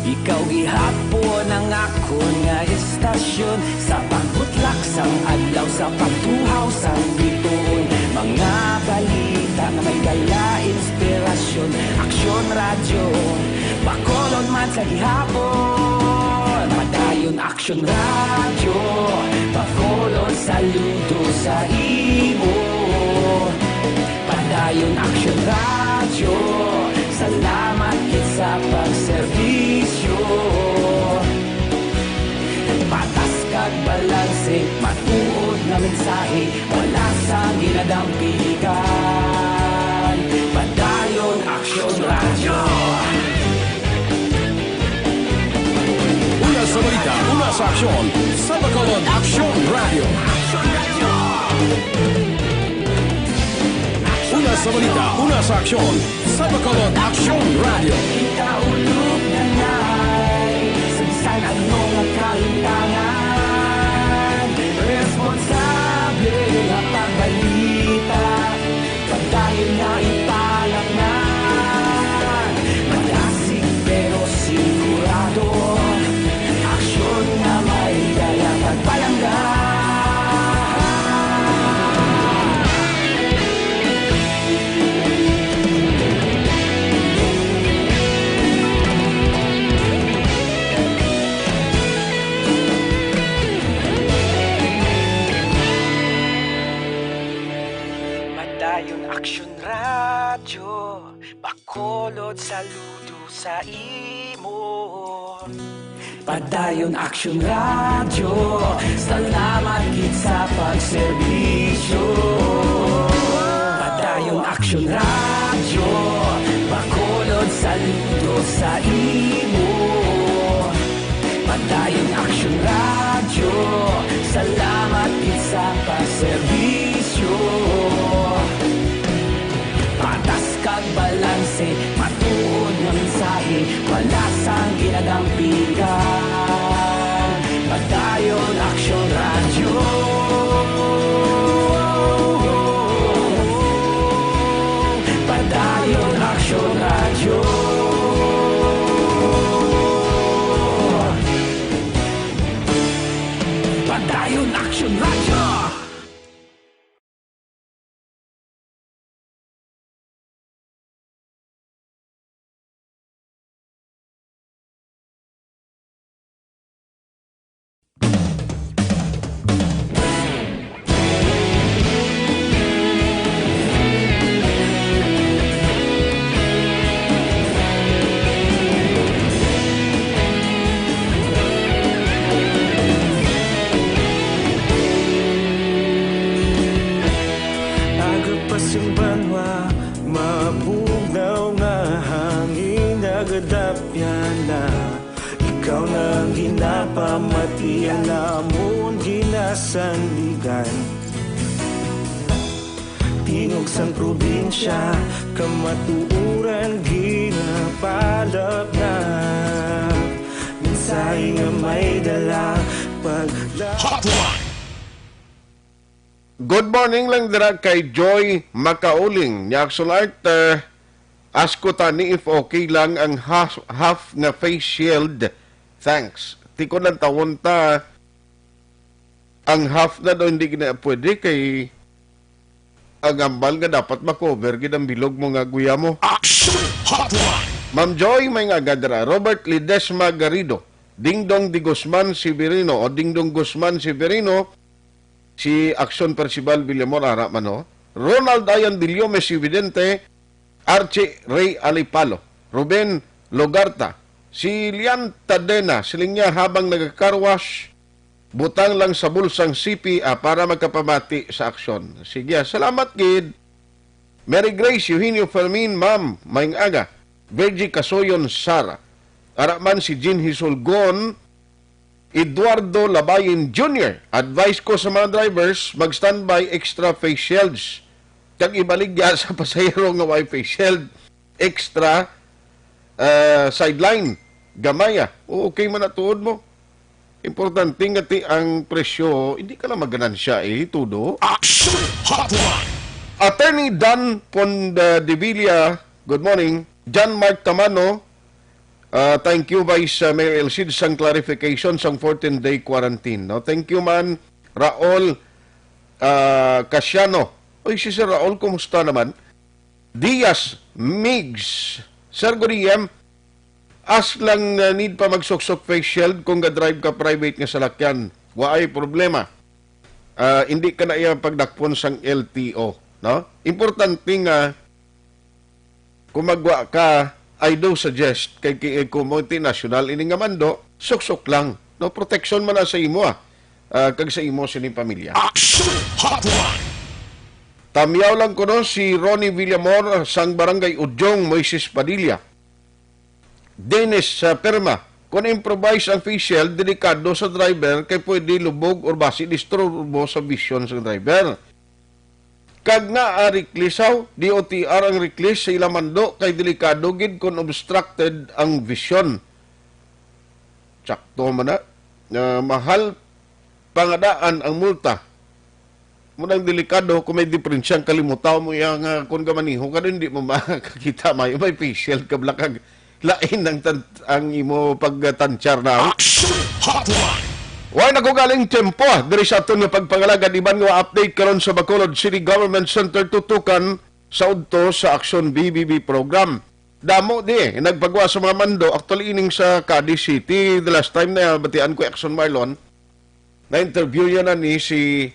ikaw gihapon ang akon nga istasyon. Sa pagbutlak sang adlaw, sa pagtuhaw sang bituon, mga balita nga may dala inspirasyon. Aksyon Radyo, Bacolod man sa gihapon. Padayon Aksyon Radyo, Bacolod, saludo sa imo. Padayon Aksyon Radyo, salamat gid sa pagserbisyo. Patas kag balanse, matuod nga mensahe, wala sang ginadampigan. Padayon Aksyon Radyo. Aksyon sa Bacolod, Aksyon Radio. Una sa balita, una sa aksyon sa Bacolod, Aksyon Radio. Ikaulog na ngay, sabisan ang mga kalintangan. Responsable nga pagbalita, pagdayon nga ipalaknan. Malasig pero sigurado, aksyon nga may dala pagpalangga. Padayon Aksyon Radyo, Bacolod, saludo sa imo. Padayon Aksyon Radyo, salamat gid sa pagserbisyo. Padayon Aksyon Radyo, Bacolod, saludo sa imo. Padayon Aksyon Radyo, salamat gid sa pagserbisyo. Patas kag balanse, matuod nga mensahe, wala sang ginadampigan. Padayon Aksyon Radyo. Padayon Aksyon Radyo. Padayon Aksyon Radyo. Aga pa sing banwa, mabugnaw nga hangin, nagadapyan na. Ikaw na ang ginapamati, ang amon ginasandigan. Tingog sang probinsya, kamatuoran ginapalapnap. Mensahe nga may dala, pagla- Hotline. Good morning lang dira kay Joy Makauling. Nya, Aksyon Art, eh, ask ko tani if okay lang ang half, half nga face shield. Thanks. Ti ko lang tawon ta, ang half na daw hindi na pwede kay ang ambal nga dapat makover gid ang bilog mo nga guya mo. Action Hotline. Ma'am Joy, may nga gadra. Robert Ledesma Garrido, Dingdong de Guzman Severino o Dingdong Guzman Severino, si Action Percival Villamor, ara man, ho. Ronald Ayan Diliome, si Vidente, Archie Ray Alipalo, Ruben Logarta, si Lian Tadena, siling niya habang nagka-car wash, butang lang sa bulsang sipi, ah, para magkapamati sa aksyon. Sige, ah, salamat gid. Mary Grace, Eugenio Fermin, ma'am, maayong aga. Virgie Kasoyon, Sara. Ara man si Jean Hisulgon, Eduardo Labayin Junior, advice ko sa mga drivers, mag-standby extra face shields. Kag ibaligya sa pasahero nga way face shield, extra, ah, sideline, gamaya. O, okay man na tuod mo. Importante nga ti ang presyo, hindi ka lang maganansya eh, tudo. Action Hotline. Attorney Dan Pondevilla, good morning. John Mark Tamano, ah, thank you, Vice, ah, Mayor Elcid, sang clarification sang fourteen-day quarantine. No? Thank you man, Raul, ah, Casiano. Uy, si Sir Raul, kumusta naman? Diaz, Migs, Sir Guriem, ask lang, uh, need pa magsuksok face shield kung ga-drive ka private nga salakyan. Waay problema. Ah, hindi ka na iya pagdakpon sang L T O, no? Importante nga kung magwa ka, I do suggest kay ki-, kung mo ti national ini nga mando, suksok lang, no? Proteksyon man na sa imo, ah, ah, kag sa imo sining pamilya. Action Hotline. Tamyaw lang kuno si Ronnie Villamor sang Barangay Udyong, Moises Padilla. Dennis, ah, Perma, Kung improvise ang face shield, delikado sa driver kay pwede lubog or basi disturbo sa vision sa driver. Kag nga ang reckless, haw, D O T R ang reckless sa ilang mando kay delikado gid kung obstructed ang vision. Sakto man na, nga mahal pangadaan ang multa. Mo nang delikado kung may diperensya ang kalimutaw mo iya nga kung gamaniho ka, hindi mo makakita, may, may face shield ka, bala kag lain ang tan-, ang imo pagtansyar na. Action Hotline. Way na ko galing tempo, ah, diri sa aton nga pagpangalagad, iban nga update karon sa Bacolod City Government Center tutukan sa udto sa Action B B B program. Damo di, eh, nagpagawa sa mga mando, actually ining sa Cadiz City, the last time na batian ko, Action Marlon, na-interview niya na ni si,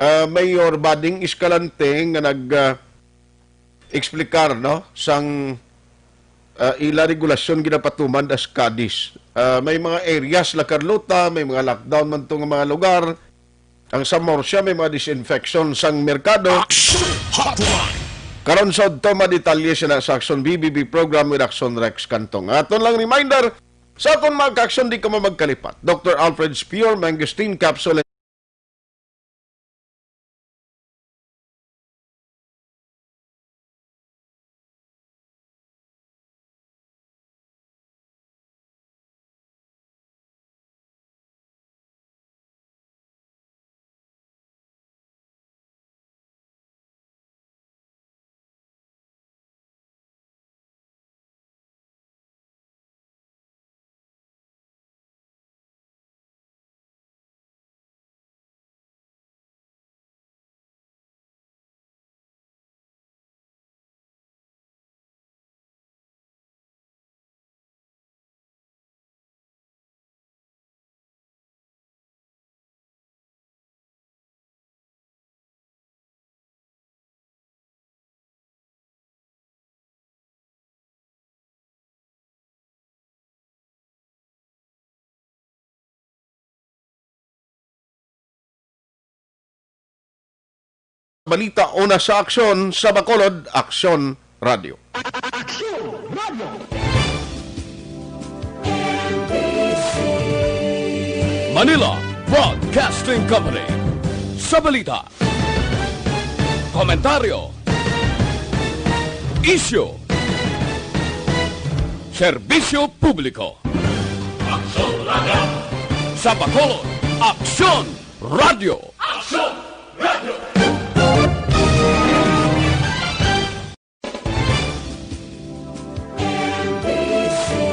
ah, Mayor Bading Escalante nga nag, ah, explicar, no, sang, ah, ila regulasyon ginapatuman as Cadiz. Ah, may mga areas, La Carlota, may mga lockdown man to nga mga lugar. Ang sa Murcia, may mga disinfection sang merkado. Action Hotline. Karon sa udto, madetalye sila sa Action B B B program with Action Rex Cantong. Aton lang reminder, sa aton mga ka-action, di ka mo magkalipat. Doctor Alfred's Pure Mangosteen Capsule. Balita una sa Aksyon sa Bacolod, Aksyon Radio. Aksyon Radio. Manila Broadcasting Company. Sa balita, komentaryo, isyu, serbisyo publiko. Aksyon Radio. Sa Bacolod, Aksyon Radio. Aksyon